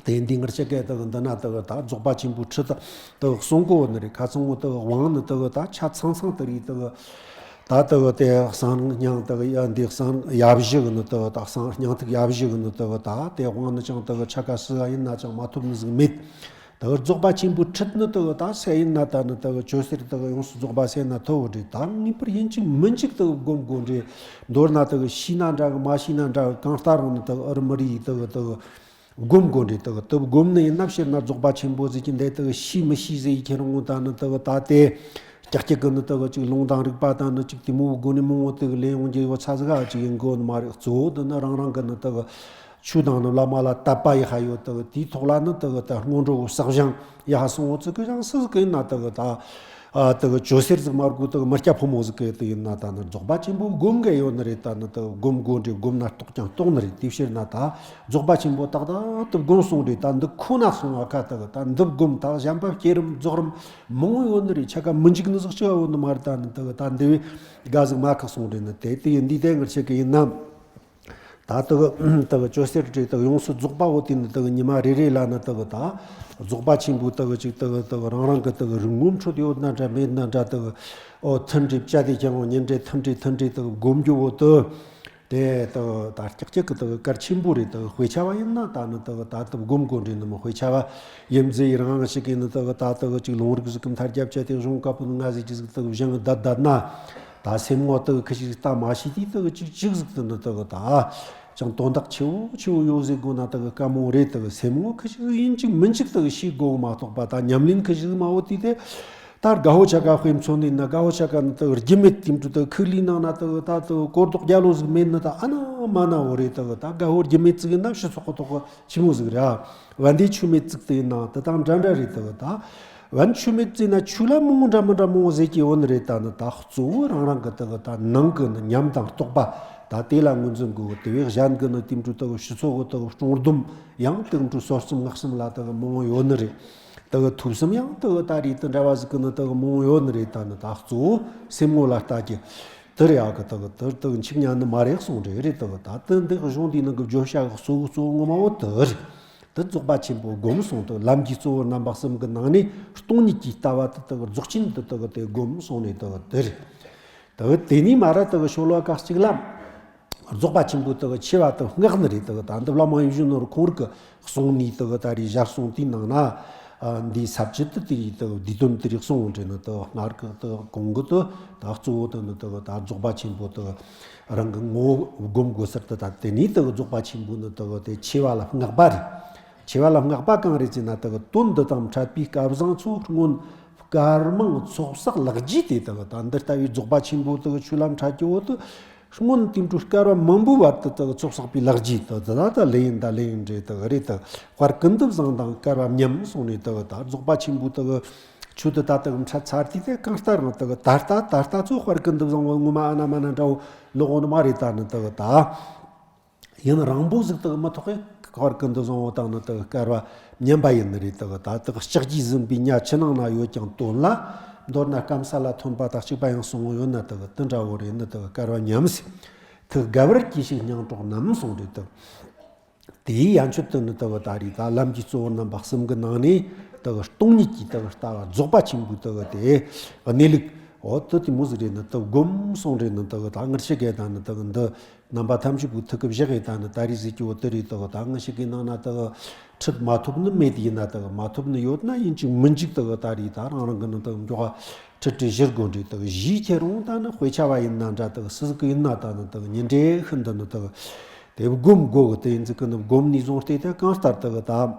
དེ་འདི་ངར་ཆ་གེ་དག་འདི་ན་དག་ད་རྫོགས་པ་ཆེན་པོའི་ཁྲིད་དག་གསུང་གོ་ནི་རེད། ཁ་ཚང་བོ་དག་དབང་ནི་དག་ད་ཆ་ཚང་ཚང་དག་རེད། དག་ད་དག་དེ་གསང་སྔགས་སྙིང་དག་ཡ་འདི་གསང་ཡབ་བཞི་གི་ནི་དག་ད་གསང་སྙིང་ཐིག་ཡབ་བཞི་གི་ནི་དག་ད་དེ་དབང་ནི་ཅང་དག་ཆ་ག་སུ་ག་ཡིན་ན་ཅང་མ་ཐོབ་ནི་ཟིག་མེད། དག་རྫོགས་པ་ཆེན་པོའི་ཁྲིད་ནི་དག་ད་སུ་ཡིན་ན་ད་ནི་དག་ཅོ་ཟེར་དག་ཡོངས་སུ་རྫོགས་པ་ཟེར་ན་ཐོབ་བོ་རེད། ད་ངེས་པར་ཡིན་གཅིག་མིན་གཅིག་དག་སྒོམ་དགོ་རེད། མདོར་ན་དག་ཤེས་ན་འདྲ་གི་མ་ཤེས་ན་འདྲ་གི་གང་ལྟར་རང་ནི་དག་ཨུ་རུ་མི་རིགས་དག་དག་སྒོམ་དགོ་འདྲེ་དག་དུ་སྒོམ་ནི་ཡིན་ན་ཕྱིར་ན་རྫོགས་པ་ཆེན་པོ་ཟིག་གི་འདི་དག་ཤི་མི་ཤི་ཟེར་ཡི་ཁྱེད་རང་ད་ནི་དག་ད་དེ་ཀྱག་ཀྱག་གི་ནི་དག་ཅིག་ལུང་དང་རིགས་པ་དང་ནི་ཅིག་དེ་མོ་སྒོ་ནས་མང་བོ་དག་ལེན་ཡོང་རྒྱུ་ཡོད་ཚ་ཟིག་ཨ་ཅིག་ཡིན་དགོ་ནི་མ་རེད། གཙོ་བོ་དེ་ནི་རང་རང་གི་ནི་དག་ཆོས་དང་ནི་བླ་མ་ལ་དད་པ་ཡི་ཧ་ཡོད་དག་དེའི་ཐོག་ལ་ནི་དག་ད་སྔོན་འགྲོ་བསགས་སྦྱང་ཡ་ཧ་སོང་བོ་ཚིག་གི་ཡང་སུ་ཟིག་གི་ཡིན་ན་དག་ད། ཨ་དེ་གི་ཅོ་སེར་ཟིག་མ་དགོས། དེ་གི་མི་སྐྱ་ཕོ་མོ་ཟིག་གི་དེ་ཡིན་ན་ད་ནི་རྫོགས་པ་ཆེན་པོ་སྒོམ་གི་ཡོད་ནི་རེད། ད་ནི་དེ་གི་སྒོམ་དགོས་འདྲེ་སྒོམ་ན་རྟོགས་ཀྱང་རྟོགས་ནི་རེད། དེ་ཕྱིར་ན་ད་རྫོགས་པ་ཆེན་པོ་ཏག་ཏག་དེ་སྒོམ་སོང་འདྲེ་ད་འདི་ཁོ་ན་སོང་བ་ཁ་དེ་གི་ད་འདི་སྒོམ་ད་གཞན་པ་བསྐྱེད་རིམ་རྫོགས་རིམ་མང་བོ་ཡོད་ནི་རེད། ཆ་ག་མི་འཇིག་ནི་ཟིག་ཅི་ཡོད་ནི་མ་རེད། ད་ནི་དེ་གི་ད་འདི་བས་དགའ་ཟིག་མ་ཁག་སོང་འདྲེ་ནི་དེ་དེ་ཡིན་འདི་དེ་ངར་ཆེ་གི་ཡིན་ན། ད་དག་དག་ཅོ་སེར་བྲིས་དག་ཡོངས་སུ་རྫོགས་པ་བོ་དེ་ནི་དག་ཉི་མ་རེ་རེ་ལ་ནི་དག་ད་རྫོགས་པ་ཆེན་པོའི་དག་ཅིག་དག་དག་རང་རང་གི་དག་རིག་ངོ་འཕྲོད་ཡོད་ན་འདྲ་མེད་ན་འདྲ་དག་ཨོ་ཐུན་བྲིས་བཅའ་དེ་ཀྱང་ཉིན་རེ་ཐུན་བྲིས་ཐུན་བྲིས་དག་སྒོམ་རྒྱུ་བོ་དུ་དེ་དག་ད་ཀྱག་ཀྱག་གི་དག་གལ་ཆེན་པོ་རེད། དག་དཔེ་ཆ་བ་ཡིན་ན་ད་ནི་དག་ད་དག་སྒོམ་དགོས་འདྲེ་ནི་མི་དཔེ་ཆ་བ་ཡིན་ཟེར་ཡི་རང་ཞིག་གིས་ནི་དག་ད་དག་ཅིག་ལུང་རིགས་ཟིག་གི་མཐར་རྒྱབ་བཅད་དེ་གཞུང་བཀའ་པོད་ལྔ་ཟེར་གྱི་ཟིག་དག་བཞེངས་བསྡད་བསྡད་ན། ད་སེམས་ངོ་དག་ཁི་ཞིག་ལྟ་མ་ཤེས་དུས་དག་ཅིག་ཅིག་ཟིག་ཏུ་ནི་དག་ད་ཅང་དོན་དག་ཆེ་བོ་ཆེ་བོ་ཡོད་ཟེར་དགོས་ན་དག་དཀའ་མོ་རེད། དག་སེམས་ངོ་ཁི་ཞིག་ཡིན་ཅིག་མིན་ཅིག་དག་ཤེས་དགོས་མ་གཏོགས་པ་ད་ཉམས་ལེན་ཁི་ཞིག་མ་བོ་དུས་དེ་ད་དགའ་བོ་ཆ་ག་དཔེ་མཚོན་ནི་ན་དགའ་བོ་ཆ་ག་ནི་དག་རྒྱུ་མེད་དེ་འདྲ་དག་ཁི་ལི་ནང་ན་དག་ད་དག་གོ་རྡོག་རྒྱ་ལོ་ཟིག་མེད་ནི་ད་ཨ་ན་མ་ན་བོ་རེད། དག་ད་དགའ་བོ་རྒྱུ་མེད་ཟིག་ཡིན་ན་ཕྱི་ཚོགས་གི་ཐོག་ཆི་མོ་ཟིག་ར་བན་དེ་ཆུ་མེད་ཟིག་དེ་ཡིན་ན་དེ་དང་འདྲ་འདྲ་རེད། དག་ད། བན་ཆོས་མེད་ཅེ་ན་ཆོས་ལ་མང་བོ་འདྲ་མི་འདྲ་མང་བོ་ཟེར་གྱི་ཡོད་ནི་རེད། ད་ནི་ད་གཙོ་བོ་རང་རང་གི་དག་ད་ནང་གི་ནི་ཉམས་དང་རྟོགས་པ་ད་དེ་ལ་ངོས་འཛིན་དགོས། དེ་བས་གཞན་གི་ནི་དེ་འཕྲོ་དག་ཕྱི་ཚོགས་གི་དག་སྲུང་སྡོམ་ཡང་དེ་འཕྲོ་གསོལ་གསུམ་སྔགས་གསུམ་ལ་དག་མང་བོ་ཡོད་ནི་རེད། དག་ཐོས་བསམ་ཡང་དག་ད་རེད་དེ་འདྲ་བ་ཟིག་གི་ནི་དག་མང་བོ་ཡོད་ནི་རེད། ད་ནི་ད་གཙོ་བོ་སེམས་ངོ་ལ་ལྟ་རྒྱུ་དེ་རེད། ཨ་གི་དག་དེ་དག་འཆུག་ཉན་ནི་མ་རེད་གསུངས་རེད། རེད་དག་ད་དེ་འདི་གཞུང་འདི་ནང་གི་བརྗོད་བྱ་གི་གཙོ་བོ་གཙོ་བོ་ངོ་མ་བོ་དེ་རེད། དེ་རྫོགས་པ་ཆེན་པོ་སྒོམ་གསུངས། དེ་ལམ་གྱི་གཙོ་བོ་རྣམ་པ་གསུམ་གྱི་ནང་ནས་སྟོང་ཉིད་ཀྱི་ལྟ་བ་དེ་དག་རྫོགས་ཆེན་དེ་དག་དེ་སྒོམ་གསུངས་ནས་དག་དེ་རེད། དེ་དེ་ནས་མ་ར་དག་ཤོ་ལོ་ཀ་གཅིག་ལ་རྫོགས་པ་ཆེན་པོ་དག་ཆེ་བ་དེ་སྔགས་ནི་རེད། དག་ད་འདི་བླ་མ་ཡིད་བཞིན་ནོར་ཁོང་རིག་གི་གསུང་ནས་དག་ད་རེས་ཞར་གསུང་དེའི་ནང་ན་འདིའི་ས་བཅད་དེ་དེ་རེད། དག་བསྡུས་དོན་དེ་རེད་གསུང་འདྲེ་ནི་དག་སྔར་གི་དག་གོང་གི་དེ་ད་གཙོ་བོ་དེ་ནི་དག་ད་རྫོགས་པ་ཆེན་པོ་དག་རང་གི་ངོ་བོ་སྒོམ་དགོས་ཟེར་ཏེ། ད་དེ་ནས་དེ་རྫོགས་པ་ཆེན་པོ་ནི་དེ་དེ་ཆེ་བ་ལ་བསྔགས་པ་རེད། ཆེ་བ་ལ་བསྔགས་པ་གང་རེད་ཟེར་ན། དེ་དོན་འདི་དང་འཕྲད་པའི་སྐལ་བཟང་ཚོ་སྔོན་སྐར་མང་ཚོགས་བསགས་ལེགས་བགྱིས་ཏེ། དེ་ད་འདི་ལྟ་བུའི་རྫོགས་པ་ཆེན་པོ་དེ་ཆོས་ལ་འཕྲད་ཀྱི་འོ་དེ་སྔོན་དེ་འཕྲོ་སྐལ་བ་མང་པོའི་བར་དུ་དེ་ཚོགས་བསགས་པའི་ལེགས་བགྱིས་དེ་ད་ད་ལེ་ཡིན་ད་ལེ་ཡིན་རེད། དེ་རེད་དེ་དཔལ་ཀུན་ཏུ་བཟང་དང་སྐལ་བ་མཉམ་གསུངས་ནས། དེ་ད་རྫོགས་པ་ཆེན་པོ་དེ་ཆོས་དེ་ད་དེ་འཕྲད་ཚར་དུས་དེ་གང་ལྟར་རང་དེ་ད་ལྟ་ད་ལྟ་ཚོ་དཔལ་ཀུན་ཏུ་བཟང་བོ་ངོ་མ་ཨ་ན་མ་ན་འདྲ་བོ་ལོག་འོང་ནི་མ་རེད། ད་ནི་དེ་ད། ཡུན་རིང་པོ་ཟིག་དག་མི་ཐོག་གི་དཀའ་བར་ཀུན་ཏུ་བཟང་བོ་དང་ནི་དག་སྐལ་བ་མཉམ་པ་ཡིན་ནི་རེད། དག་ད་དག་ལྕགས་ཀྱུས་ཟིན་པའི་ཉ་ཆུ་ནང་ན་ཡོད་ཀྱང་དོན་ལ་མདོར་ན་སྐམ་ས་ལ་ཐོན་པ་དང་གཅིག་པ་ཡང་སོང་བོ་ཡོད་ན་དག་དེ་འདྲ་བོ་རེད། ནི་དག་སྐལ་བ་མཉམ་སྲིད་ཐུགས་དགའ་བར་གྱིས་ཤིག་སྙིང་གྲོགས་རྣམས་གསུངས་རེད། དག་དེའི་ཡན་ཆོད་དུ་ནི་དག་ད་རེད། ད་ལམ་གྱི་གཙོ་བོ་རྣམ་པ་གསུམ་གྱི་ནང་ནས་དག་སྟོང་ཉིད་ཀྱི་དག་ལྟ་བ་རྫོགས་པ་ཆེན་པོའི་དག་དེ་གནས་ལུགས་འོ་དེ་དེ་མོ་ཟིག་རེད། ནི་དག་སྒོམ་གསུངས་རེད། ནི་དག་ད་ངར་ཆེ་གེ་ད་ནི་དག་འདི། རྣམ་པ་ཐམས་ཅད་པོའི་ཐུགས་ཀྱི་བཞག་ཡི་ད་ནི་ད་རེས་ཟིག་གི་འོ་དེ་རེད། དག་ད་ངི་ཞིག་གི་ནང་ན་དག་ཁྲིད་མ་ཐོབ་ནི་མེད་ཡིན་ན་དག་མ་ཐོབ་ནི་ཡོད་ན་ཡིན་གཅིག་མིན་གཅིག་དག་ད་རེས་ད་རང་རང་གི་ནང་དག་མགྱོགས་ཁྲིད་ཁྲིད་བཞིར་དགོན་རེད། དག་གཞིས་ཁྱེད་རང་ད་ནི་དཔེ་ཆ་བ་ཡིན་ན་འདྲ་དག་སུ་ཟིག་གི་ཡིན་ན་ད་ནི་དག་ཉིན་རེ་ཤིན་ཏུ་ནི་དག་དེ་སྒོམ་དགོ་གི། དེ་ཡིན་ཟིག་གི་ནི་སྒོམ་ནས་བཟུང་སྟེ་དེ་གང་ལྟར་དག་ད།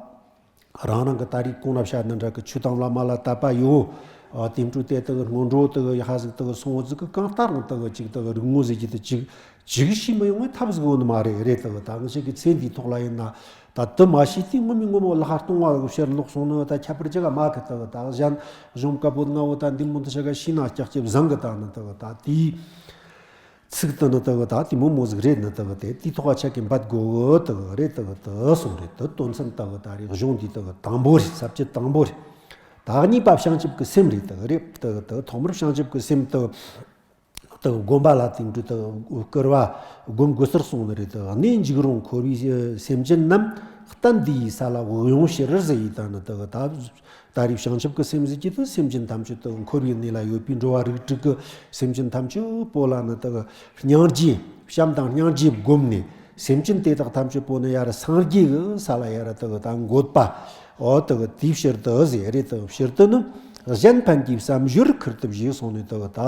རང་རང་གི་ད་རེས་གོང་ན་བཤད་ནི་འདྲ་གི་ཆོས་དང་བླ་མ་ལ་དད་པ་ཡོད། ཨ་དེ་འཕྲོ་དེ་དག་སྔོན་འགྲོ་དག་ཡ་ཧ་ཟིག་དག་སོང་བ་ཟིག་གི་གང་ལྟར་རང་དག་ཅིག་དག་རིག་ངོ་ཟིག་གི་དེ་ཅིག་ཅིག་ཤེས་མི་ཡོང་བའི་ཐབས་ཟིག་ཡོད་ནི་མ་རེད། རེད་དག་ད་ང་ཞིག་གི་ཚེ་འདིའི་ཐོག་ལ་ཡིན་ན་ད་དུ་མ་ཤེས་དུས་ངོ་མི་ངོ་མ་ལ་ཧ་སྟོང་བ་གི་ཕྱིར་ལོག་སོང་ནི་ད་ཁྱད་པར་ཅི་ག་མ་གི། དག་ད་གཞན་གཞུང་བཀའ་པོད་ལྔ་བོ་ད་འདི་མོ་འདི་ཤ་ག་ཤེས་ན་ཀྱག་ཀྱབ་བཟང་གི། ད་ནི་དག་ད་དེའི། ཚིག་དེ་ནི་དག་ད་དེ་མོ་མོ་ཟིག་རེད། ནི་དག་དེ་དེའི་ཐོག་ཆ་གི་འབད་དགོ་དག་རེད། དག་དེ་གསུང་རེད། དེ་དོན་ཚན་དག་ད་རེད། གཞུང་འདི་དག་དང་པོ་རེད། ས་བཅད་དང་པོ་རེད། ད་གཉིས་པ་བྱང་ཆུབ་ཀྱི་སེམས་རེད། དག་རེད། དག་དེ་ཐོག་མར་བྱང་ཆུབ་ཀྱི་སེམས་དག་དག་སྒོམ་པ་ལ་དེང་དུས་དག་སྐུར་བ་སྒོམ་དགོས་ཟེར་གསུང་ནི་རེད། དག་གནས་འཇིགས་རུང་འཁོར་བའི་སེམས་ཅན་རྣམས་ གཏན་བདེའི་ས་ལ་བུད་ཡོང་ཕྱིར་ཟེར་ཡི་ད་ནི་དེ་གི་ད། ད་རེས་བྱང་ཆུབ་ཀྱི་སེམས་ཟེར་གྱི་དེ་སེམས་ཅན་ཐམས་ཅད་དེ་འཁོར་བའི་གནས་ལ་ཡོད་པའི་འགྲོ་བ་རིགས་དྲུག་གི་སེམས་ཅན་ཐམས་ཅད་པོ་ལ་ནི་དེ་གི་སྙིང་རྗེ་བྱམས་དང་སྙིང་རྗེ་བསྒོམས་ནས། སེམས་ཅན་དེ་དག་ཐམས་ཅད་པོ་ནི་ཡར་སངས་རྒྱས་ཀྱི་ས་ལ་ཡར་དེ་གི་ད་འགོད་པ། འོ་དེ་གི་དེའི་ཕྱིར་དུ་ཟེར་རེད། དེ་གི་ཕྱིར་དུ་ནི་གཞན་ཕན་གྱི་བསམ་སྦྱོར་ཁུར་ཐུབ་ཞེས་གསུངས་ནས། དེ་གི་ད་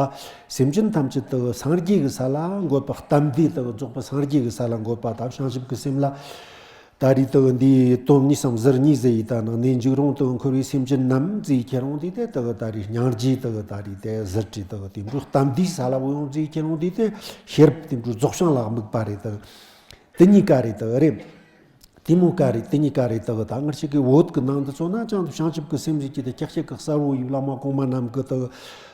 སེམས་ཅན་ཐམས་ཅད་དེ་གི་སངས་རྒྱས་ཀྱི་ས་ལ་འགོད་པ། གཏན་བདེ་དེ་གི་རྫོགས་པའི་སངས་རྒྱས་ཀྱི་ས་ལ་འགོད་པ་དང་བྱང་ཆུབ་ཀྱི་སེམས་ལ། ད་རེས་དེ་གི་འདིའི་དོན་གཉིས་སམ་ཟུར་གཉིས་ཟེར་ཡི་ད་ནི་གནས་འཇིགས་རུང་དེ་གི་འཁོར་བའི་སེམས་ཅན་རྣམས་ཟེར་ཁྱེར་འོང་དུས་དེ་དེ་གི་ད་རེས་སྙིང་རྗེ་དེ་གི་ད་རེས་དེ་ཟུར་བྲིས། དེ་གི་དེ་འཕྲོ་གཏན་བདེའི་ས་ལ་བུད་ཡོང་ཟེར་ཁྱེར་འོང་དུས་དེ་ཤེས་རབ་དེ་འཕྲོ་རྫོགས་བྱང་ལ་དམིགས་པ་རེད། དེ་དེ་གཉིས་ཀ་རེད། དེ་གི་རེད། དེ་མོ་ཀ་རེད། དེ་གཉིས་ཀ་རེད། དེ་གི་ད་ང་ཅག་གི་བོད་ཀྱི་ནང་དུ་མཚོན་ན་ཅང་དུ་བྱང་ཆུབ་ཀྱི་སེམས་ཟེར་གྱི་དེ་ཀྱག་ཀྱག་གི་གསལ་བོ་ཡིབ་བླ་མ་གོང་མ་རྣམས་ཀྱིས་དེ་གི་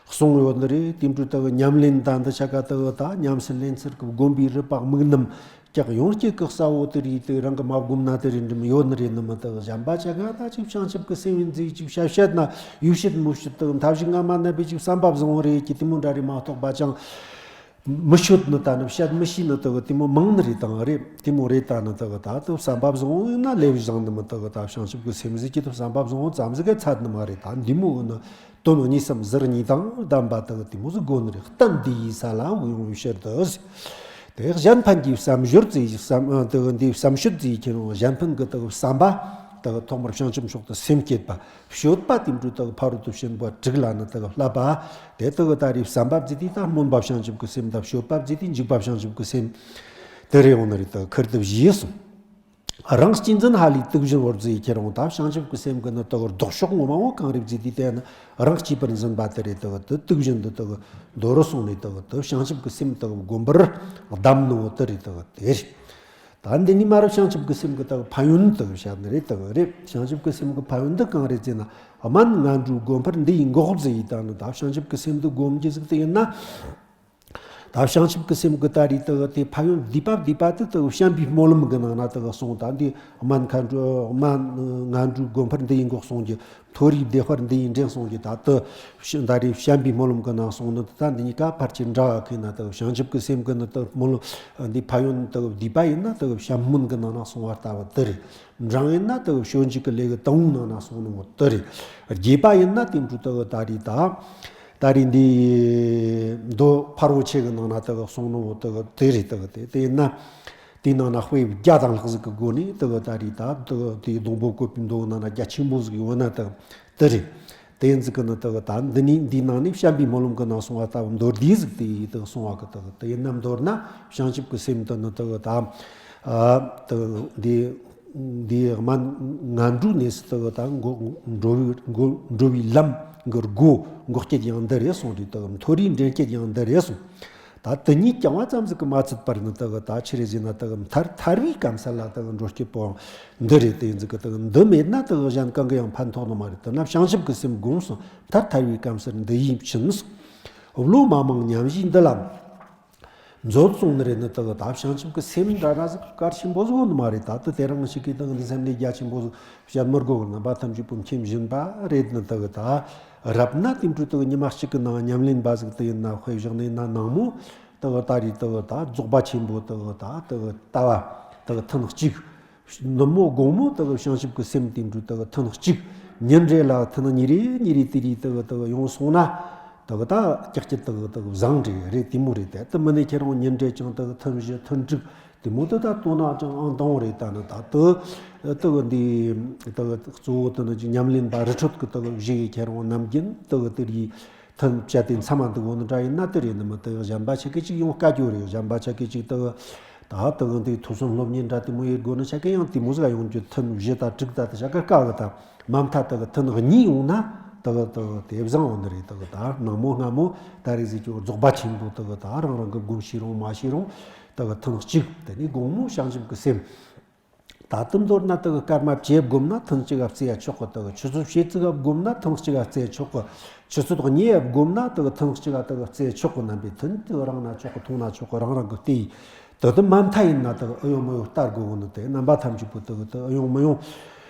གསུངས་ཡོད་ནི་རེད། དེ་འཕྲོ་དེ་གི་ཉམས་ལེན་ད་འདི་ཆ་ག་དེ་གི་ད་ཉམས་སུ་ལེན་ཚུལ་གྱི་བསྒོམ་པའི་རིམ་པ་དམིགས་རྣམ། ཀྱག་ཡོངས་སྐྱེ་གི་གསལ་བོ་དེ་རེད། དེ་རང་གི་མ་བསྒོམ་ན་དེ་རེད་འགྲིམ་ཡོད་ནི་རེད། ནི་མི་དེ་གི་གཞན་པ་ཆ་ག་ད་ཅིག་བྱང་ཆུབ་ཀྱི་སེམས་ཡིན་ཟེར་ཅིག་བཤད་བཤད་ན་ཡུལ་བཤད་མུ་བཤད་དེ་གི་མཐའ་བཞི་ལྔ་མ་ནད་པའི་ཅིག་བསམ་པ་བཟང་བོ་རེད་ཀྱི་དེ་མོ་འདྲ་རེད་མ་གཏོགས་པ་ཅང་མི་ཤོད་ནི་ད་ནི་བཤད་མི་ཤེས་ནི་དེ་གི་དེ་མོ་མང་ནི་རེད། དང་རེད། དེ་མོ་རེད། ད་ནི་དེ་གི་ད་དེ་བསམ་པ་བཟང་བོ་ཡིན་ན་ལེགས་བཟང་ནི་མི་དེ་གི་ད་བྱང་ཆུབ་ཀྱི་སེམས་ཟེར་གྱི་དེ་བསམ་པ་བཟང་བོ་ཙམ་ཟིག་གི་ཚད་ནི་མ་རེད། ད་འདི་མོ་གི་ནི་དོན་གཉིས་སམ་ཟུར་གཉིས་དང་ལྡན་པ་དེ་གི་དེ་མོ་ཟིག་དགོས་ནི་རེད། གཏན་བདེའི་ས་ལ་བུད་ཡོང་བའི་ཕྱིར་དུ་ཟེར། དེ་གཞན་ཕན་གྱི་བསམ་སྦྱོར་ཟེར་བསམ་དེ་གི་འདིའི་བསམ་སྤྱོད་ཟེར་ཁྱེར་འོང་། གཞན་ཕན་གྱི་དེ་གི་བསམ་པ། དེ་གི་ཐོག་མར་བྱང་ཆུབ་མཆོག་ཏུ་སེམས་བསྐྱེད་པ། སྤྱོད་པ་དེ་འཕྲོ་དེ་གི་ཕ་རོལ་ཏུ་ཕྱིན་པ་དྲུག་ལ་ནི་དེ་གི་བསླབ་པ། དེ་དེ་གི་ད་རེས་བསམ་པ་བརྩིས་ཏེ་ད་སྨོན་པ་བྱང་ཆུབ་ཀྱི་སེམས་དང་། སྤྱོད་པ་བརྩིས་ཏེ་འཇུག་པ་བྱང་ཆུབ་ཀྱི་སེམས། དེ་རེ་ཡོང་ནི་རེད། དེ་གི་ཁུར་ཐུབ་ཞེས་གསུངས། རང་གཅེས་འཛིན་ཧ་ལས་དུག་བཞིན་བོར་ཟེར་ཁྱེར་འོང་། ད་བྱང་ཆུབ་ཀྱི་སེམས་ཀྱི་ནི་དེ་གི་ལྡོག་ཕྱོགས་ངོ་མ་བོ་གང་རེད་བརྩིས་ཏེ་བལྟས་ན། རང་གཅེས་པར་འཛིན་པ་དེ་རེད། དེ་གི་དེ་དུག་བཞིན་དུ་དེ་གི་མདོ་རུ་སོང་ནས་དེ་གི་དེ་བྱང་ཆུབ་ཀྱི་སེམས་དེ་གི་བསྒོམ་པར་གདམས་ནོ་དེ་རེད། དེ་གི་དེ་རེད། ད་འདི་ནི་མ་རབས་བྱང་ཆུབ་ཀྱི་སེམས་ཀྱི་དག་ཕན་ཡོན་དག་བཤད་ནི་རེད། དག་རེད། བྱང་ཆུབ་ཀྱི་སེམས་ཀྱི་ཕན་ཡོན་འདི་གང་རེད་ཟེར་ན། སྨན་ངན་འགྲོའི་སྒོམ་པར་འདི་ཡིས་འགོག་ཟེར་ཡི་ད་ནི་ད་བྱང་ཆུབ་ཀྱི་སེམས་འདི་སྒོམ་རྒྱུ་ཟིག་དེ་ཡིན་ན། ད་བྱང་ཆུབ་ཀྱི་སེམས་ཀྱི་ད་རེད་དག་དེ་ཕན་ཡོན་བསྡུས་པ་བསྡུས་པ་དེ་དག་བྱམས་པའི་སྨོན་ལམ་གྱི་ནང་ན་དག་གསུངས། ད་འདི་སྨན་ཁ་འགྲོ་སྨན་ངན་འགྲོའི་སྒོམ་པར་འདི་ཡིས་འགོག་གསུངས་ཀྱི། མཐོ་རིས་བདེ་བར་འདི་ཡིས་འདྲེན་གསུངས་ཀྱི། ད་དུ་ད་རེས་བྱམས་པའི་སྨོན་ལམ་གྱི་ནང་གསུངས་ནི་ད་འདི་གཉིས་ཀ་ཕལ་ཆེར་འདྲ་བ་ཁེ་ན་དག་བྱང་ཆུབ་ཀྱི་སེམས་ཀྱི་ནི་དག་སྨོན་ལམ་འདི་ཕན་ཡོན་དག་བསྡུས་པ་ཡིན་ན་དག་བྱམས་སྨོན་གྱི་ནང་ན་གསུངས་པ་ལྟ་བུ་དེ་རེད། འབྲིང་ཡིན་ན་དག་སྤྱོད་འཇུག་གི་ལས་ཀྱི་དང་པོའི་ནང་ན་གསུངས་ནི་བོ་དེ་རེད། རྒྱས་པ་ཡིན་ན་དེ་འཕྲོ་དག་ད་རེས་ད་ད་རེས་འདི་མདོ་ཕ་རོལ་ཆེ་གི་ནང་ན་དག་གསུངས་ནི་བོ་དག་དེ་རེད། དག་དེ་དེ་ཡིན་ན། དེའི་ནང་ན་དཔེ་བརྒྱ་དང་ལྷག་ཟིག་གི་སྒོ་ནས་དེ་གི་ད་རེས་ད་དེ་གི་དེའི་སྡོང་པོ་བཀོད་པའི་མདོ་ནང་ན་རྒྱ་ཆེན་པོ་ཟིག་ཡོད་ན་དེ་དེ་རེད། དེ་ཡིན་ཟིག་གི་ནི་དེ་གི་ད་འདི་ནི་འདིའི་ནང་ནས་བྱམས་པའི་སྨོན་ལམ་གི་ནང་གསུངས་པ་ལྟ་བུ་མདོར་བསྡུས་ཟིག་དེ་ཡིས་དེ་གི་གསུངས་པ་གི་དེ་གི་དེ་ཡིན་ན། མདོར་ན་བྱང་ཆུབ་ཀྱི་སེམས་དེ་ནི་དེ་གི་ད་ཨ་དེ་གི་འདི་འདིའི་སྨན་ངན་འགྲོའི་གནས་སུ་དེ་གི་ད་འགོག་འགྲོ་བའི་འགོག་འགྲོ་བའི་ལམ་གི་སྒོ་འགོག་བྱེད་ཀྱང་འདི་རེད་གསུངས་རེད། དེ་གི་མཐོ་རིས་འདྲེན་བྱེད་ཀྱང་འདི་རེད་གསུངས། ད་དེ་གཉིས་རྐྱང་བ་ཙམ་ཟིག་གིས་མ་ཚད་པར་ནི་དེ་གི་ད་ཆི་རེད་ཟེར་ན། དེ་གི་མཐར་ཐར་བའི་སྐམ་ས་ལ་དེ་གི་འགྲོ་སྤྱད་པོའང་འདི་རེད། དེ་ཟིག་གི་དེ་གི་འདི་མེད་ན་དེ་གི་གཞན་གང་གི་ཡང་ཕན་ཐོགས་ནི་མ་རེད། དེ་ན་བྱང་ཆུབ་ཀྱི་སེམས་བསྒོམས་སོང་། མཐར་ཐར་བའི་སྐམ་སར་འདི་ཡིས་ཕྱིན་སོང་། བློ་མ་མང་ཉམས་བཞེས་འདི་ལ་མཛོད་གསུངས་ནི་རེད། ནི་དེ་གི་ད་བྱང་ཆུབ་ཀྱི་སེམས་འདྲ་འདྲ་ཟིག་གལ་ཆེན་པོ་ཟིག་ཡོད་ནི་མ་རེད། ད་དེ་དེ་རང་ཞིག་གིས་དེ་གི་འདི་སེམས་ལས་རྒྱ་ཆེན་པོ་ཟིག་བཤད་མི་དགོས་གི། རྣམ་པ་ཐམས་ཅད་པོ་མཁྱེན་བཞིན་པ་རེད། ནི་དེ་གི་ད་རབ་ན་དེ་འཕྲོ་དེ་གི་ཉི་མ་གཅིག་གི་ནང་ཉམས་ལེན་པ་ཟིག་དེ་ཡིན་ན། དཔེ་བཞག་ནས་ན་ནངས་མོ་དེ་གི་ད་རེས་དེ་གི་ད་རྫོགས་པ་ཆེན་པོ་དེ་གི་ད་དེ་གི་ལྟ་བ་དེ་གི་ཐུན་གཅིག་ནུབ་མོ་དགོང་མོ་དེ་གི་བྱང་ཆུབ་ཀྱི་སེམས་དེ་འཕྲོ་དེ་གི་ཐུན་གཅིག་ཉིན་རེ་ལ་ཐུན་གཉིས་རེ་གཉིས་རེ་དེ་རེ་དེ་གི་དེ་གི་ཡོང་སོང་ན། དེ་གི་ད་ཀྱག་ཀྱག་དེ་གི་དེ་གི་བཟང་རེད། རེད། དེ་མོ་རེད། དེ་དེ་མིན་ནས་ཁྱེད་རང་ཉིན་རེ་ཀྱང་དེ་གི་ཐུན་བཞི་ཐུན་དྲུག་དེ་མོ་དེ་ད་བཏང་ན་ཅང་ཨང་དང་པོ་རེད། ད་ནི་ད་དེ་དེ་གི་འདི་དེ་གི་གཙོ་བོ་དེ་ནི་ཅིག་ཉམས་ལེན་པ་རི་ཁྲོད་ཀྱི་དེ་གི་བཞི་ཡི་ཁྱེད་རང་ནམ་རྒྱུན་དེ་གི་དེ་རེད། ཐུན་བཅད་དེ་མཚམས་མ་འདུག་འོ་ནི་འདྲ་ཡིན་ན་དེ་རེད། ནི་མི་དེ་གི་གཞན་པ་ཆ་གི་ཅིག་ཡོང་དཀའ་རྒྱུ་རེད། གཞན་པ་ཆ་གི་ཅིག་དེ་གི་ད་དེ་གི་འདི་ཐོས་བསམ་སློབ་གཉེར་འདྲ་དེ་མོ་ཡེད་དགོས་ནི་ཆ་གི་ཡང་དེ་མོ་ཟིག་ཡོང་རྒྱུ། ཐུན་བཞི་དང་དྲུག་དང་དེ་ཆ་གི་དཀའ་གི། ད་མ་མཐའ་དེ་གི་ཐུན་གཉིས་ཡོང་ན་དེ་གི་དེ་གི་དེ་བཟང་འོ་ནི་རེད། དེ་གི་ད་ནངས་མོ་སྔ་མོ་ད་རེས་ཟིག་ཀྱང་རྫོགས་པ་ཆེན་པོ་དེ་གི་ད་རང་རང་གིས་བསྒོམ་ཤེས་རུང་མ་ཤེས་རུང་དེ་གི་ཐུན་གཅིག་དེ་ནས་དགོང་མོ་བྱང་ཆུབ་ཀྱི་སེམས། ད་དུང་མདོར་ན་དེ་གི་སྐར་མ་བཅུ་བསྒོམས་ན་ཐུན་གཅིག་ག་བརྩི་ཡ་ཆོག་གི། དེ་གི་ཆུ་ཚོད་བཞི་ཙམ་ག་བསྒོམས་ན་ཐུན་གཅིག་ག་བརྩི་ཡ་ཆོག་གི། ཆུ་ཚོད་གཉིས་བསྒོམས་ན་དེ་གི་ཐུན་གཅིག་ག་དེ་གི་བརྩི་ཡ་ཆོག་གི། རྣམ་པའི་ཐུན་དེ་གི་རིང་ན་ཆོག་གི། ཐུང་ན་ཆོག་གི། རང་རང་གི་དེ་ཡིས། དེ་དེ་མ་མཐའ་ཡིན་ན་དེ་གི་ཨེ་ཡོང་མི་ཡོང་ལྟ་དགོས་གི། ནི་དེ་རྣམ་པ་ཐམས་ཅད་པོ་དེ་གི་དེ་ཨེ་ཡོང་མི་ཡོང་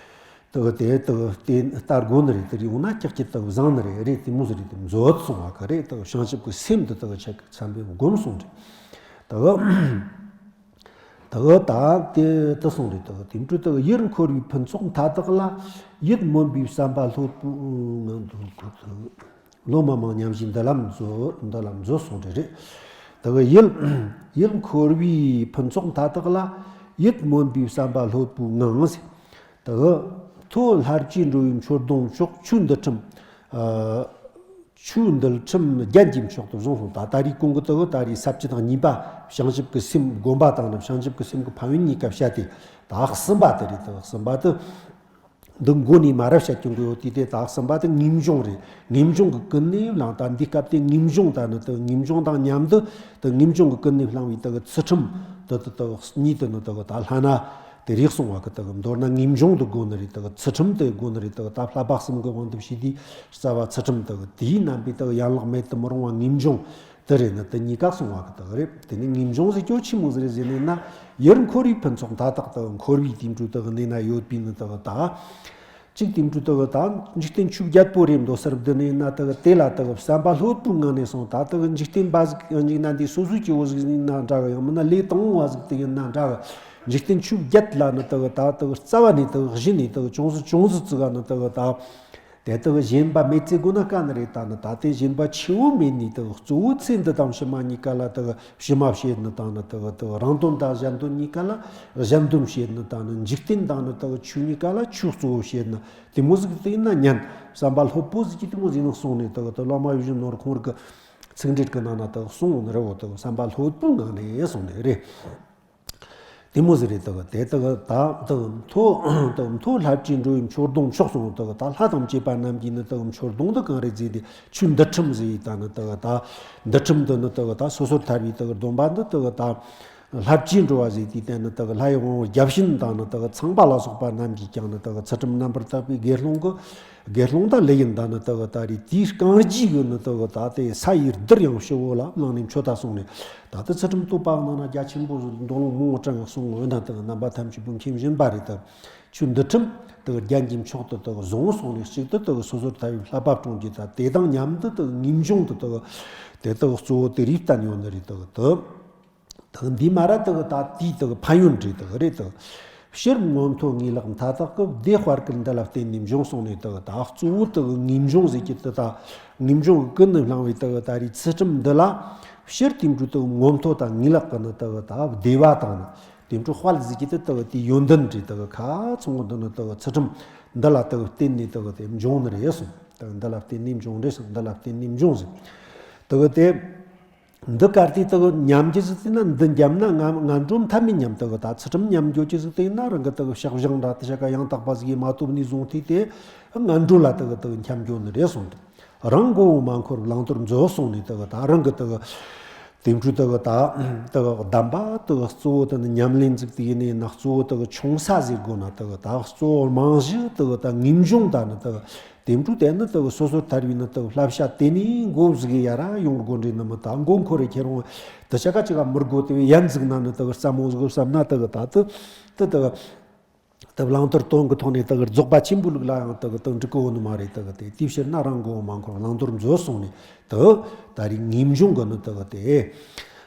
དེ་གི་དེ་དེ་གི་དེ་ལྟ་དགོས་ནི་རེད། དེ་རེད་འོང་ན་ཀྱག་ཀྱག་དེ་གི་བཟང་ནི་རེད། རེད། དེ་མོ་ཟིག་རེད། དེ་མཛོད་གསུངས་པ་གི་རེད། དེ་གི་བྱང་ཆུབ་ཀྱི་སེམས་དེ་དེ་གི་ཆ་གི་ཚང་མས་བསྒོམས་སོང་རེད། དེ་གི་དེ་གི་ད་དེ་དེ་སོང་རེད། དེ་གི་དེ་འཕྲོ་དེ་གི་ཡིད་འཁོར་བའི་ཕུན་ཚོགས་མཐའ་དག་ལ། ཡིད་སྨོན་པའི་བསམ་པ་ལྷོད་པོའི་ངང་དུ་ཁུ་ཐུ། བློ་མ་མང་ཉམས་བཞིན་འདི་ལམ་མཛོད། འདི་ལམ་མཛོད་སོང་རེད་རེད། དེ་གི་ཡིད་ཡིད་འཁོར་བའི་ཕུན་ཚོགས་མཐའ་དག་ལ། ཡིད་སྨོན་པའི་བསམ་པ་ལྷོད་པོའི་ངང་ཟེར། དེ་གི་མཐོ་ལྷ་བཅས་འགྲོ་བའི་མཆོད་སྡོང་མཆོག་ཆོས་འདུལ་ཁྲིམས། ཨ། ཆོས་འདུལ་ཁྲིམས་རྒྱན་གྱི་མཆོག་ཏུ་བཟུང་སོང་། ད་ད་རེས་གོང་གི་དེ་གི་ད་རེས་ས་བཅུ་དང་གཉིས་པ་བྱང་ཆུབ་ཀྱི་སེམས་བསྒོམ་པ་དང་ནི་བྱང་ཆུབ་ཀྱི་སེམས་ཀྱི་ཕན་ཡོན་གཉིས་ཀ་བཤད་དེ། ད་གསུམ་པ་དེ་རེད། ད་གསུམ་པ་དེ་འདི་མགོ་ནས་མར་བཤད་ཀྱི་འགོ་ཡོད་དེ། དེ་ད་གསུམ་པ་དེ་ངེས་འབྱུང་རེད། ངེས་འབྱུང་གི་ཀུན་ནས་བསླངས། ད་འདི་སྐབས་དེ་ངེས་འབྱུང་ད་ནི་དེ་ངེས་འབྱུང་དང་མཉམ་དུ་དེ་ངེས་འབྱུང་གི་ཀུན་ནས་བསླངས་པའི་དེ་གི་ཚུལ་ཁྲིམས་དེ་དེ་དེ་གཉིས་དེ་ནི་དེ་གི་ད་ལྷ་ན། དེ་རིགས་གསུང་བ་གི་དེ་གི་མདོར་ན་ངེས་འབྱུང་དེ་དགོས་ནི་རེད། དེ་གི་ཚུལ་ཁྲིམས་དེ་དགོས་ནི་རེད། དེ་གི་ད་བསླབ་པ་གསུམ་གི་དབང་དུ་བྱས་དེ་རྩ་བ་ཚུལ་ཁྲིམས་དེ་གི་དེའི་རྣམ་པའི་དེ་གི་ཡན་ལག་མེད་དུ་མི་རུང་བ་ངེས་འབྱུང་དེ་རེད། ནི་དེ་གཉིས་ཀ་གསུང་བ་གི་དེ་གི་རེད། དེ་ནི་ངེས་འབྱུང་ཟེར་རྒྱུ་ཆི་མོ་ཟིག་རེད་ཟེར་ནས་ན། ཡིད་འཁོར་བའི་ཕུན་ཚོགས་མཐའ་དག་དེ་གི་འཁོར་བའི་དེ་འཕྲོ་དེ་གི་གནས་ན་ཡོད་པའི་ནི་དེ་གི་ད། གཅིག་དེ་འཕྲོ་དེ་གི་ད་འཇིག་རྟེན་ཆོས་བརྒྱད་པོ་རེད་འདོད་སར་བསྡུ་ནས་ན། དེ་གི་དེ་ལ་དེ་གི་བསམ་པ་ལྷོད་པོའི་ངང་ནས་སོང་། ད་དེ་གི་འཇིག་རྟེན་པ་ཟིག་ཡིན་ན་འདི་སོ་སོའི་སྐྱེ་བོ་ཟིག་ཡིན་ན་འདྲ་གི། ཡང་མིན་ན་ལས་དང་པོ་བ་ཟིག་དེ་ཡིན་ན་འདྲ་གི། འཇིག་རྟེན་ཆོས་བརྒྱད་ལ་ནི་དེ་གི་ད་དེ་གི་རྩ་བ་ནས་དེ་གི་གཞི་ནས་དེ་གི་ཅུང་ཟད་ཅུང་ཟད་ཙི་ག་ནི་དེ་གི་ད། དེ་དག་གཞན་པ་མེད་ཚེ་དགོས་ན་དཀའ་ནི་རེད། ད་ནི་ད་དེ་གཞན་པ་ཆེ་བོ་མེད་ནི་དག་གཙོ་བོ་ཚེ་འདི་དང་ཕྱི་མ་གཉིས་ཀ་ལ་དག་ཕྱི་མ་བྱེད་ནི་དང་ནི་དག་དག་རང་དོན་དང་གཞན་དོན་གཉིས་ཀ་ལ་གཞན་དོན་བྱེད་ནི་དང་ནི། འཇིག་རྟེན་དང་ནི་དག་ཆོས་གཉིས་ཀ་ལ་ཆོས་གཙོ་བོ་བྱེད་ནི། དེ་མོ་ཟིག་དེ་ཡིན་ན་ཉན། བསམ་པ་ལྷོད་པོ་ཟིག་གིས་དེ་མོ་ཟིག་ནི་གསུངས་ནས་དག་དག་བླ་མ་ཡིད་བཞིན་ནོར་ཁོང་རིག་གི་ཚིག་འགྲེལ་གི་ནང་ན་དག་གསུངས་ནི་རེད། འོ་དག་བསམ་པ་ལྷོད་པོའི་ངང་ནས་གསུངས་ནི་རེད། དེ་མོ་ཟིག་རེད། དག་དེ་དག་ད་དག་མཐོ་དག་མཐོ་ལྷ་བཅས་འགྲོ་བའི་མཆོད་སྡོང་མཆོག་གསུངས། དག་ད་ལྷ་དང་བཅས་པ་རྣམས་ཀྱི་ནི་དག་མཆོད་སྡོང་འདི་གང་རེད་ཟེར་དུས་ཆོས་འདུལ་ཁྲིམས་ཟེར་ཡི། ད་ནི་དག་ད་འདུལ་ཁྲིམས་འདི་ནི་དག་ད་སོ་སོར་ཐར་བའི་དག་སྡོམ་པ་འདི་དག་ད་ལྷ་བཅས་འགྲོ་བ་ཟེར་དུས་དེ་ནི་དག་ལྷ་ཡི་དབང་པོ་བརྒྱ་བྱིན་དང་ནི་དག་ཚངས་པ་ལ་སོགས་པ་རྣམས་ཀྱིས་ཀྱང་ནི་དག་ཚུལ་ཁྲིམས་རྣམ་པར་དག་པའི་དགེ་སློང་གི་དགེ་སློང་དང་ལས་ཡིན། ད་ནི་དག་ད་རེས་དེའི་རྐང་རྗེས་གི་ནི་དག་ད་དེ་ས་ཡི་རྡུལ་ཡང་ཕྱི་བོ་ལ་བླངས་ནས་མཆོད་ད་གསུངས་ནས། ད་ལྟ་ཚུལ་ཁྲིམས་བསྟོད་པ་ནང་ན་རྒྱ་ཆེན་པོ་མདོ་ལུང་མང་དྲངས་གསུངས། འོ་ན་དག་རྣམ་པ་ཐམས་ཅད་པོ་མཁྱེན་བཞིན་པ་རེད། དག་ཆོས་འདུལ་ཁྲིམས་དག་རྒྱན་གྱི་མཆོག་ཏུ་དག་བཟུང་སོང་ནས། གཅིག་ཏུ་དག་སོ་སོར་ཐར་བའི་བསླབ་པ་སྐྱོང་རྒྱུ། ད་དེ་དང་མཉམ་དུ་དག་ངེས་འབྱུང་དུ་དག་དེ་དག་གཙོ་བོ་དེ་རིགས་བསྟན་ཡོད་ནི་རེད། དག་དག་དག་འདི་མ་ར་དག་ད་དེའི་དག་ཕན་ཡོན་རེད། དག་རེད། དག་སྤྱིར་མངོན་མཐོ་ངེས་ལེགས་མཐའ་དག་གི། བདེ་དཔལ་སྐུ་འདི་ལ་བརྟེན་ནས་འབྱུང་གསུངས་ནས། དག་ད་གཙོ་བོ་དག་ངེས་འབྱུང་ཟེར་གྱི་དེ་ད་ངེས་འབྱུང་གི་ཀུན་ནས་བསླངས་པའི་དག་ད་རེས་ཚུལ་ཁྲིམས་འདི་ལ་སྤྱིར་དེ་འཕྲོ་དག་མངོན་མཐོ་དང་ངེས་ལེགས་ཀྱི་ནི་དག་ད་བདེ་བ་དང་ནི། དེ་འཕྲོ་དཔལ་ཟེར་གྱི་དེ་དག་དེའི་ཡོན་ཏན་རེད། དག་ཁ་ཚང་བོ་འདི་ནི་དག་ཚུལ་ཁྲིམས་འདི་ལ་དག་བརྟེན་ནས་དག་དེ་འབྱུང་ནི་རེད་གསུངས། དག་འདི་ལ་བརྟེན་ནས་འབྱུང་རེད་གསུངས། འདི་ལ་བརྟེན་ནས་འབྱུང་ཟེར། དག་དེ། འདི་གར་དེ་དག་ཉམས་ཀྱི་ཟིག་ཟེར་ན། འདི་འཇམ་ན་ང་ང་འགྲོ་མཐའ་མེད་སྙམ། དག་ད་ཚུལ་ཁྲིམས་ཉམས་འགྱོ་ཀྱི་ཟིག་དེ་ཡིན་ན་རང་གི་དག་ཕྱག་བཞེངས་འདྲ་དེ་ཤ་ཀ་ཡང་དག་པ་ཟིག་ཡེ་མ་ཐུབ་ནས་བཟུང་སྟེ་དེ་ང་འགྲོ་ལ་དག་དག་འཁྱམས་འགྱོ་ནི་རེད་གསུངས་ཏེ། རང་མགོ་བོ་མ་འཁོར་བླང་དོར་མཛོད་གསུངས་ནས། དག་ད་རང་གི་དག་དེ་འཕྲོ་དག་ད་དག་གདམས་པ་དག་གཙོ་བོ་དེ་ནི་ཉམས་ལེན་ཟིག་དེ་ཡིན་ནས་ན། གཙོ་བོ་དག་ཆུང་ས་ཟེར་དགོས་ན། དག་ད་གཙོ་བོ་རྨང་གཞི་དག་ད་ངེས་འབྱུང་ད་ནི་དག་དེ་འཕྲོ་དེ་ནི་དག་སོ་སོར་ཐར་བའི་ནི་དག་བསླབ་བྱ་དེ་ནི་མགོ་ཟིག་ཡ་ར་ཡོང་དགོས་འདྲ་ནི་མི། ད་མགོ་འཁོར་རེ་ཁྱེར་འོང་དེ་ཆ་ཀ་ཅིག་ག་མི་དགོས། དེ་བས་ཡན་ཟིག་ན་ནི་དག་སླ་མོ་ཟིག་བསམ་ན་དག་ད་དེ་དེ་དག་དེ་བླང་དོར་དོན་གྱི་ཐོག་ནས་དག་རྫོགས་པ་ཆེན་པོའི་ལུགས་ལ་ཡང་དག་དེ་འགྲིག་གི་ཡོད་ནི་མ་རེད། དག་དེ་དེའི་ཕྱིར་ན་རང་མགོ་བོ་མ་འཁོར་བླང་དོར་མཛོད་གསུངས་ནས། དག་ད་རེས་ངེས་འབྱུང་གི་ནི་དག་དེ།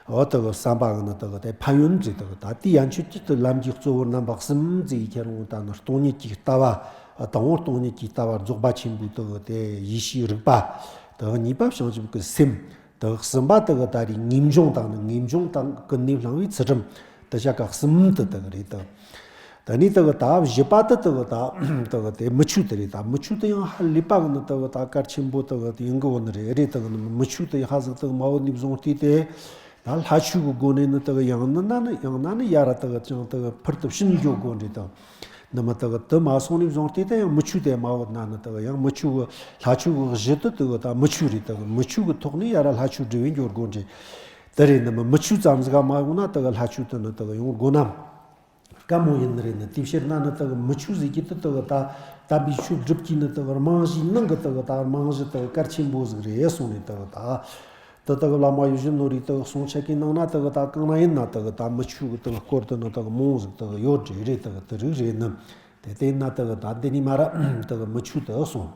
འོ་དག་བསམ་པ་གི་ནི་དག་དེ་ཕན་ཡོན་ཟེར། དག་ད་དེ་ཡན་ཆོད་ཀྱི་དེ་ལམ་གྱི་གཙོ་བོ་རྣམ་པ་གསུམ་ཟེར་ཡི་ཁྱེར་འོང་ད་ནི་སྟོང་ཉིད་ཀྱི་ལྟ་བ། དང་པོ་སྟོང་ཉིད་ཀྱི་ལྟ་བ་རྫོགས་པ་ཆེན་པོའི་དག་དེ་ཡེ་ཤེས་རིག་པ། དག་གཉིས་པ་བྱང་ཆུབ་ཀྱི་སེམས། དག་གསུམ་པ་དག་ད་རེས་ངེས་འབྱུང་དང་ནི་ངེས་འབྱུང་དང་ཀུན་ནས་བསླངས་པའི་ཚུལ་ཁྲིམས། དེ་ཆ་ཀ་གསུམ་དེ་དག་རེད། དག་དེ་ནས་དག་ད་བཞི་པ་དེ་དག་ད་དག་དེ་མི་ཆོས་དེ་རེད། ད་མི་ཆོས་དེ་ཡང་ཧ་ལས་པ་གི་ནི་དག་ད་གལ་ཆེན་པོ་དག་དེ་ཡིན་གི་ཡོད་ནི་རེད། རེད། དག་ནི་མི་ཆོས་དེ་ཧ་ཟིག་དག་མ་འོ་ནི་བཟུང་སྟེ་དེ། ད་ལྷ་ཆོས་ཀྱི་སྒོ་ནས་ནི་དག་ཡང་ན་ན་ནི་ཡང་ན་ནི་ཡ་ར་དག་ཅང་དག་ཕུལ་དུ་ཕྱིན་འགྱོ་དགོས་འདྲ་དང་། ནི་མི་དག་དུ་མ་སོང་ནས་བཟུང་སྟེ་དེ་ཡང་མི་ཆོས་དེ་མ་འོ་ན་ནི་དག་ཡང་མི་ཆོས་ཀྱི་ལྷ་ཆོས་ཀྱི་གཞི་དུ་དག་ད་མི་ཆོས་རེད། དག་མི་ཆོས་ཀྱི་ཐོག་ནས་ཡ་ར་ལྷ་ཆོས་སྒྲུབ་པའི་འགྱོ་དགོས་འདྲ། དེ་རེད། ནི་མི་མི་ཆོས་ཙམ་ཟིག་ག་མ་ཡོང་ན་དག་ལྷ་ཆོས་དེ་ནི་དག་ཡོང་དགོས་ན། དཀའ་མོ་ཡིན་ནི་རེད། ནི་དེའི་ཕྱིར་ན་ནི་དག་མི་ཆོས་ཟིག་གི་དུ་དག་ད་དམ་པའི་ཆོས་སྒྲུབ་ཀྱི་ནི་དག་རྨང་གཞིའི་ནང་གི་དག་ད་རྨང་གཞི་དག་གལ་ཆེན་པོ་ཟིག་རེད་གསུངས་ནས། དག་ད་དུ་དག་བླ་མ་ཡིད་བཞིན་ནོར་བུའི་དག་གསུང་ཆོས་ཀྱི་ནང་ན་དག་ད་གང་ན་ཡིན་ན་དག་ད་མི་ཆོས་གི་དག་སྐོར་དུ་ནི་དག་མང་ཟིག་དག་ཡོད་རེད། རེད། དག་དེ་རིགས་རེད། ནི་དེ་དེ་ན་དག་ད་འདི་ནི་མ་ར་དག་མི་ཆོས་དུ་གསུངས།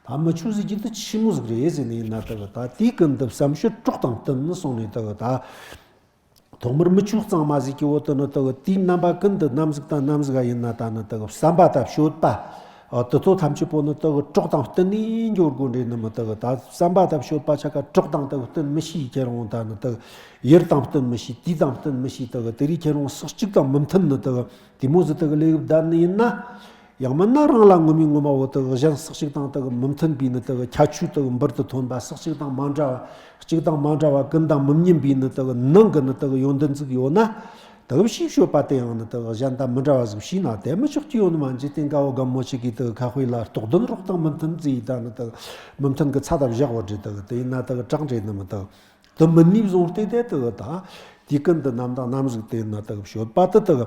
ད་མི་ཆོས་ཟིག་གི་དུ་ཆི་མོ་ཟིག་རེད་ཟེར་ནས་ན། དག་ད་དེའི་ཀུན་ཏུ་བསམ་སྤྱོད་གྲོགས་དང་བསྟུན་ནི་གསུངས་ནས། དག་ད། ཐོག་མར་མི་ཆོས་གཙང་མ་ཟིག་གི་འོག་ཏུ་ནི་དག་དེའི་རྣམ་པ་ཀུན་ཏུ་ནམ་ཟིག་དང་ནམ་ཟིག་ག་ཡིན་ན་ད་ནི་དག་བསམ་པ་དང་སྤྱོད་པ། ཨ་དེ་ཚོ་ཐམས་ཅད་པོ་ནི་དག་གྲོགས་དང་བསྟུན་ནས་འགྱོ་དགོས་འདྲེ་ནི་མི་དག་ད་བསམ་པ་དང་སྤྱོད་པ་ཆ་ག་གྲོགས་དང་དག་བསྟུན་མི་ཤེས་ཁྱེད་རང་ད་ནི་དག་ཡུལ་དང་བསྟུན་མི་ཤེས། དུས་དང་བསྟུན་མི་ཤེས། དག་དེ་རིགས་ཁྱེད་རང་སོགས་གཅིག་དང་མི་མཐུན་ནི་དག་དེ་མོ་ཟིག་དག་ལས་བསྡད་ནི་ཡིན་ན། ཡང་མིན་ན་རང་ལ་ངོ་མའི་ངོ་མ་བོ་དག་གཞན་སོགས་གཅིག་དང་དག་མི་མཐུན་པའི་ནི་དག་ཁྱད་ཆོས་དག་འབུར་དུ་ཐོན་པ། སོགས་གཅིག་དང་མ་འདྲ་བ། གཅིག་དང་མ་འདྲ་བ་ཀུན་དང་མི་མཉམ་པའི་ནི་དག་ནང་གི་ནི་དག་ཡོན་ཏན་ཟིག་ཡོད་ན། དག་ཕྱིའི་སྤྱོད་པ་དེ་ཡང་ནི་དག་གཞན་དང་མི་འདྲ་བ་ཟིག་བྱས་ན་དེ་མི་ཆོག་གི་ཡོད་ནི་མ། འཇིག་རྟེན་དཀར་པོ་སྒམ་མོ་ཆེ་གི་དག་ཁ་དཔེ་ལ་རྟོགས་ལྡན་རོགས་དང་མི་མཐུན་ཟེར་ཡི་ད་ནི་དག་མི་མཐུན་གི་ཚད་ད་བཞག་བོ་འདྲེ་དག་དེ་ཡིན་ན་དག་གྲགས་འདྲེ་ནི་མི་དག་དུ་མི་ནུས་བཟུང་སྟེ་དེ་དག་ད་དེ་ཀུན་ཏུ་ནམ་དང་ནམ་ཟིག་དེ་ཡིན་ན་དག་སྤྱོད་པ་དེ་དག་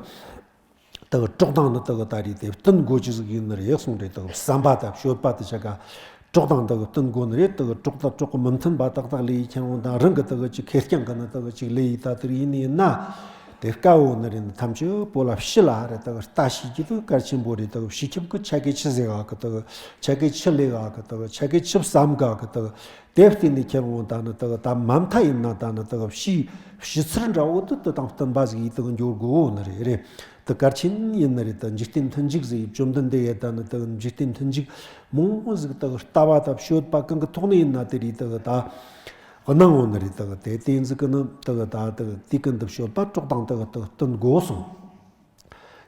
དག་གྲོགས་དང་ནི་དག་ད་རེས་དེ་བསྟུན་དགོས་ཀྱི་ཟིག་ཡིན་ནི་རེད་གསུངས་རེད། དག་བསམ་པ་དང་སྤྱོད་པ་དེ་ཆ་ག་གྲོགས་དང་དག་བསྟུན་དགོས་ནི་རེད། དག་གྲོགས་དང་གྲོགས་མི་མཐུན་པ་ཏག་ཏག་ལས་ཡི་ཁྱེད་རང་དང་རང་གི་དག་ཅིག་ཁེར་རྐྱང་གི་ནི་དག་ཅིག་ལས་ཡི་ད་དེ་རིགས་ཡིན་ནི་ཡིན་ན། དེ་དཀའ་བོ་ནི་རེད། ཐམས་ཅད་པོ་ལ་ཕྱི་ལ་རེད་དག་ལྟ་ཤེས་ཀྱི་དག་གལ་ཆེན་པོ་རེད། དག་ཕྱི་ཁྱབ་ཀྱི་ཆ་གི་ཆི་ཟེར་ག་གི་དག་ཆ་གི་ཆི་ལས་ག་གི་དག་ཆ་གི་ཆི་བསམ་ག་གི་དག་དེ་བརྟེན་ནས་ཁྱེད་རང་ད་ནི་དག་ད་མ་མཐའ་ཡིན་ན་ད་ནི་དག་ཕྱིའི་ཕྱི་ཚུལ་འདྲ་བོ་དེ་དེ་དང་བསྟུན་པ་ཟིག་ཡིན་དག་འགྱུར་དགོས་ནི་རེད། རེད། དེ་གལ་ཆེན་ཡིན་ནི་རེད། དེ་འཇིག་རྟེན་མཐུན་འཇུག་ཟེར་བཅོམ་ལྡན་འདས་ཡས་ད་ནི་དེ་འཇིག་རྟེན་མཐུན་འཇུག་མང་བོ་ཟིག་དེ་ལྟ་བ་དང་སྤྱོད་པ་གང་གི་ཐོག་ནས་ཡིན་ན་དེ་རིགས་དེ་ད་གནང་འོང་ནི་རེད། དེ་དེ་དེ་ཟིག་གི་ནི་དེ་ད་དེ་དེ་ཀུན་ཏུ་སྤྱོད་པ་གྲོགས་དང་དེ་དེ་བསྟུན་དགོས་གསུངས།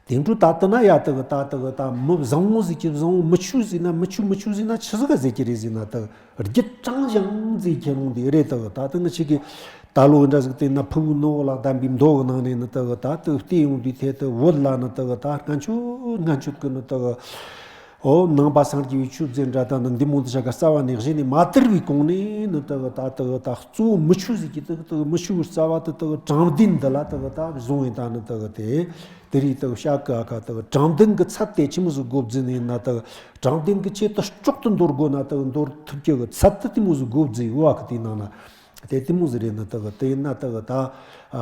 དེ་འཕྲོ་ད་ལྟ་ན་ཡ་དེ་ད་དེ་ད་མི་བཟང་བོ་ཟིག་གི་བཟང་བོ་མི་ཆོས་ཟིག་ན་མི་ཆོས་མི་ཆོས་ཟིག་ན་ཆི་ཟིག་ག་ཟེར་གྱི་རེད་ཟེར་ན་དེ། རྒྱུད་དྲང་ཞིང་མཛེས་ཁྱེད་རང་དེ་རེད། དག་ད་དེ་ང་ཆིག་གི་ད་ལོ་འདྲ་ཟིག་བལྟས་ན་ཕུ་བོའི་ནུ་འོ་ལ་གདམས་པའི་མདོ་གི་ནང་ནས་ནི་དག་ད་དེ་བལྟས་ཡོང་དུས་ཐད་དུ་བོད་ལ་ནི་དག་ད་སྔན་ཆད་སྔན་ཆད་ཀྱི་ནི་དག་ཨོ་ནང་པ་སངས་རྒྱས་པའི་ཆོས་བརྒྱད་འདྲ་དང་ནི་འདི་མོ་འདི་ཆ་ག་རྩ་བ་ནས་གཞི་ནས་མ་དར་བའི་གོང་ནས་ནི་དག་ད་དག་ད་གཙོ་བོ་མི་ཆོས་ཟིག་གི་དག་དག་མི་ཆོས་རྩ་བ་དེ་དག་དྲང་བདེན་འདི་ལ་དག་ད་བཟུང་བའི་ད་ནི་དག་དེ། དེ་རིགས་དག་བཤད་ག་ག་དག་དྲང་བདེན་གྱི་ཚད་དེ་ཆི་མོ་ཟིག་དགོས་ཟེར་ནས་ན་དག་དྲང་བདེན་གྱི་ཆེད་དུ་མཆོག་ཏུ་འདོར་དགོས་ན་དག་འདོར་ཐུབ་རྒྱུ་གི་ཚད་དེ་དེ་མོ་ཟིག་དགོས་ཟེར་བ་གི་དེའི་ནང་ན་དེ་དེ་མོ་ཟིག་རེད། ན་དག་དེ་ཡིན་ན་དག་ད་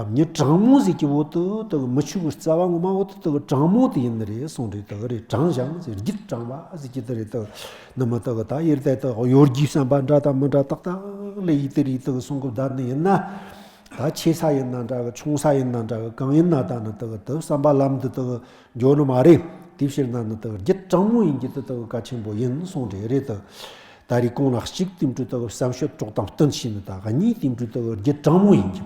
མྱི་དྲང་མོ་ཟིག་གི་འོག་ཏུ་དག་མི་ཆོས་གི་རྩ་བ་ངོ་མ་འོག་ཏུ་དག་དྲང་མོ་དེ་ཡིན་ནི་རེད་གསུངས་རེད། དག་རེད་དྲང་ཞིང་ཟེར་རྒྱུད་དྲང་བ་ཟིག་གི་དེ་རེད། དག་ནི་མི་དག་ད་ཡུལ་དེ་དག་གཡོ་སྒྱུའི་བསམ་པ་འདྲ་དང་མི་འདྲ་ཏག་ཏག་ལས་ཡི་དེ་རིགས་དག་གསུང་གི་བསྡད་ནི་ཡིན་ན། ད་ཆེ་ས་ཡིན་ན་འདྲ་གི་ཆུང་ས་ཡིན་ན་འདྲ་གི་གང་ཡིན་ན་ད་ནི་དག་དེ་བསམ་པ་ལམ་དུ་དག་འགྱོ་ནི་མ་རེད། དེའི་ཕྱིར་ན་ནི་དག་རྒྱུད་དྲང་མོ་ཡིན་རྒྱུ་དེ་དག་གལ་ཆེན་པོ་ཡིན་གསུངས་རེད། རེད་དག་ད་རེས་གོང་ལ་གཅིག་དེ་འཕྲོ་དག་བསམ་སྤྱོད་གྲོགས་དང་བསྟུན་ཤེས་ནི་ད་གཉིས་དེ་འཕྲོ་དག་རྒྱུད་དྲང་མོ་ཡིན་རྒྱུ།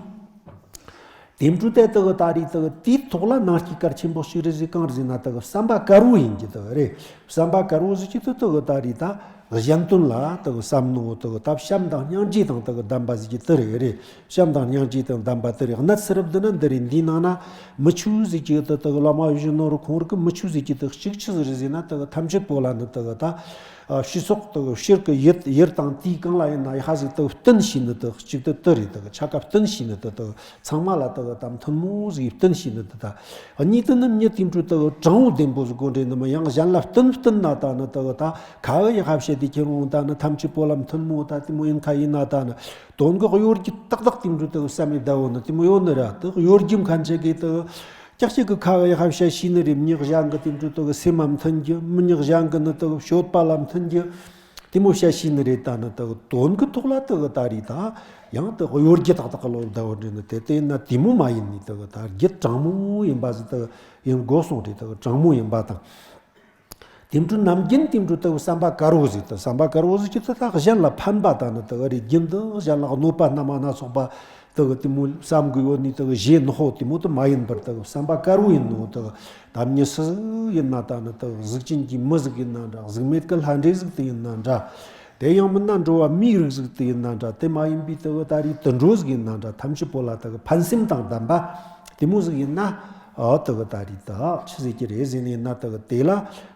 དེ་འཕྲོ་དེ་དག་ད་རེས་དག་དེའི་ཐོག་ལ་ནང་སྐྱིད་གལ་ཆེན་པོ་ཞིག་རེད་ཟེར་གང་རེད་ཟེར་ན་དག་བསམ་པ་དཀར་བོ་ཡིན་རྒྱུ་དག་རེད། བསམ་པ་དཀར་བོ་ཟེར་རྒྱུ་དེ་དག་ད་རེས་ད། གཞན་དོན་ལ་དག་བསམ་ནོ་དག་ད་བྱམས་དང་སྙིང་རྗེ་དང་དག་ལྡན་པ་ཟིག་གི་དེ་རེད། རེད། བྱམས་དང་སྙིང་རྗེ་དང་ལྡན་པ་དེ་རེད། གནད་ཚུ་རབ་འདི་ན་འདི་རེད། འདིའི་ནང་ན་མི་ཆོས་ཟིག་གི་དེ་དག་བླ་མ་ཡིད་བཞིན་ནོར་བུ་ཁོང་རིགས་ཀྱི་མི་ཆོས་ཟིག་གི་དེ་གཅིག་ཆི་ཟིག་རེད་ཟེར་ན་དག་ཐམས་ཅད་པོ་ལ་ནི་དག་ད་ཕྱི་སོགས་དག་ཕྱིར་གི་ཡུལ་ཡུལ་དང་དུས་གང་ལ་ཡིན་ན་ཡ་ཧ་ཟིག་དག་བསྟུན་ཤེས་ནི་དག་གཅིག་དེ་དེ་རེད། དག་ཆ་ག་བསྟུན་ཤེས་ནི་དེ་དག་ཚང་མ་ལ་དག་དམ་མཐུན་མོ་ཟིག་བསྟུན་ཤེས་ནི་དེ་དག་གཉིས་དེ་ནི་མྱི་དེ་འཕྲོ་དག་དྲང་བོ་ལྡན་པོ་ཟིག་དགོས་འདྲེ་ནི་མི་ཡང་གཞན་ལ་བསྟུན་བསྟུན་ན་ད་ནི་དག་ད་ཁ་གི་ཡ་ཧ་བཤད་དེ་ཁྱེད་རང་ད་ནི་ཐམས་ཅད་པོ་ལ་མཐུན་མོ་ད་དེ་མོ་ཡིན་ཁ་ཡིན་ན་ད་ནི་དོན་གི་གཡོ་སྒྱུ་ཏག་ཏག་དེ་འཕྲོ་དག་བསམ་མི་ད་བོ་ནི་དེ་མོ་ཡོད་ནི་ར། དག་གཡོ་སྒྱུ་མཁན་ཆེ་གི་དག་ཀྱག་ཀྱག་གི་ཁ་གི་ཡ་ཧ་བཤད་ཤེས་ནི་རེད། མྱི་གཞན་གི་དེ་འཕྲོ་དག་སེམས་མ་མཐུན་རྒྱུ། མི་མྱི་གཞན་གི་ནི་དག་སྤྱོད་པ་ལ་མཐུན་རྒྱུ། དེ་མོ་བཤད་ཤེས་ནི་རེད། ད་ནི་དག་དོན་གི་ཐོག་ལ་དག་ད་རེད་ད། ཡང་དག་གཡོ་སྒྱུ་ཏག་ཏག་གི་ལོ་ཟླ་བ་འདྲེ་ནི་དེ་དེ་ན་དེ་མོ་མ་ཡིན་ནི་དག་ད་རྒྱུད་དྲང་མོ་ཡིན་པ་ཟིག་དག་ཡིན་དགོས་གསུངས་རེད། དག་དྲང་མོ་ཡིན་པ་དང་། དེ་འཕྲོ་ནམ་རྒྱུན་དེ་འཕྲོ་དག་བསམ་པ་དཀར་བོ་ཟིག་དང་། བསམ་པ་དཀར་བོ་ཟིག་གི་དག་ད་གཞན་ལ་ཕན་པ་དང་ནི་དག་རེད། རྒྱུན་དུ་གཞན་ལ་གནོད་པ་སྣ་མང་སྣ་ཚོགས་པ་དག་དེ་མོ་བསམ་དགོས་ཡོད་ནི་དག་གཞན་ནི་ཧོ་དེ་མོ་དུ་མ་ཡིན་པར་དག་བསམ་པ་དཀར་བོ་ཡིན་ནོ་དག་ད་མྱི་སུ་ཟིག་ཡིན་ན་ད་ནི་དག་གཟུགས་ཅན་གྱི་མི་ཟིག་ཡིན་ན་འདྲ། གཟུགས་མེད་ཀྱི་ལྷ་འདྲེ་ཟིག་དེ་ཡིན་ན་འདྲ། དེ་ཡང་མིན་ན་འགྲོ་བ་མིའི་རིགས་ཟིག་དེ་ཡིན་ན་འདྲ། དེ་མ་ཡིན་པའི་དག་ད་རེད་དུད་འགྲོ་ཟིག་ཡིན་ན་འདྲ། ཐམས་ཅད་པོ་ལ་དག་ཕན་སེམས་དང་ལྡན་པ་དེ་མོ་ཟིག་ཡིན་ན། ཨ་དག་ད་རེད་ད་ཆི་ཟེར་གྱི་རེད་ཟེར་ནས་ན་དག་དེ་ལ་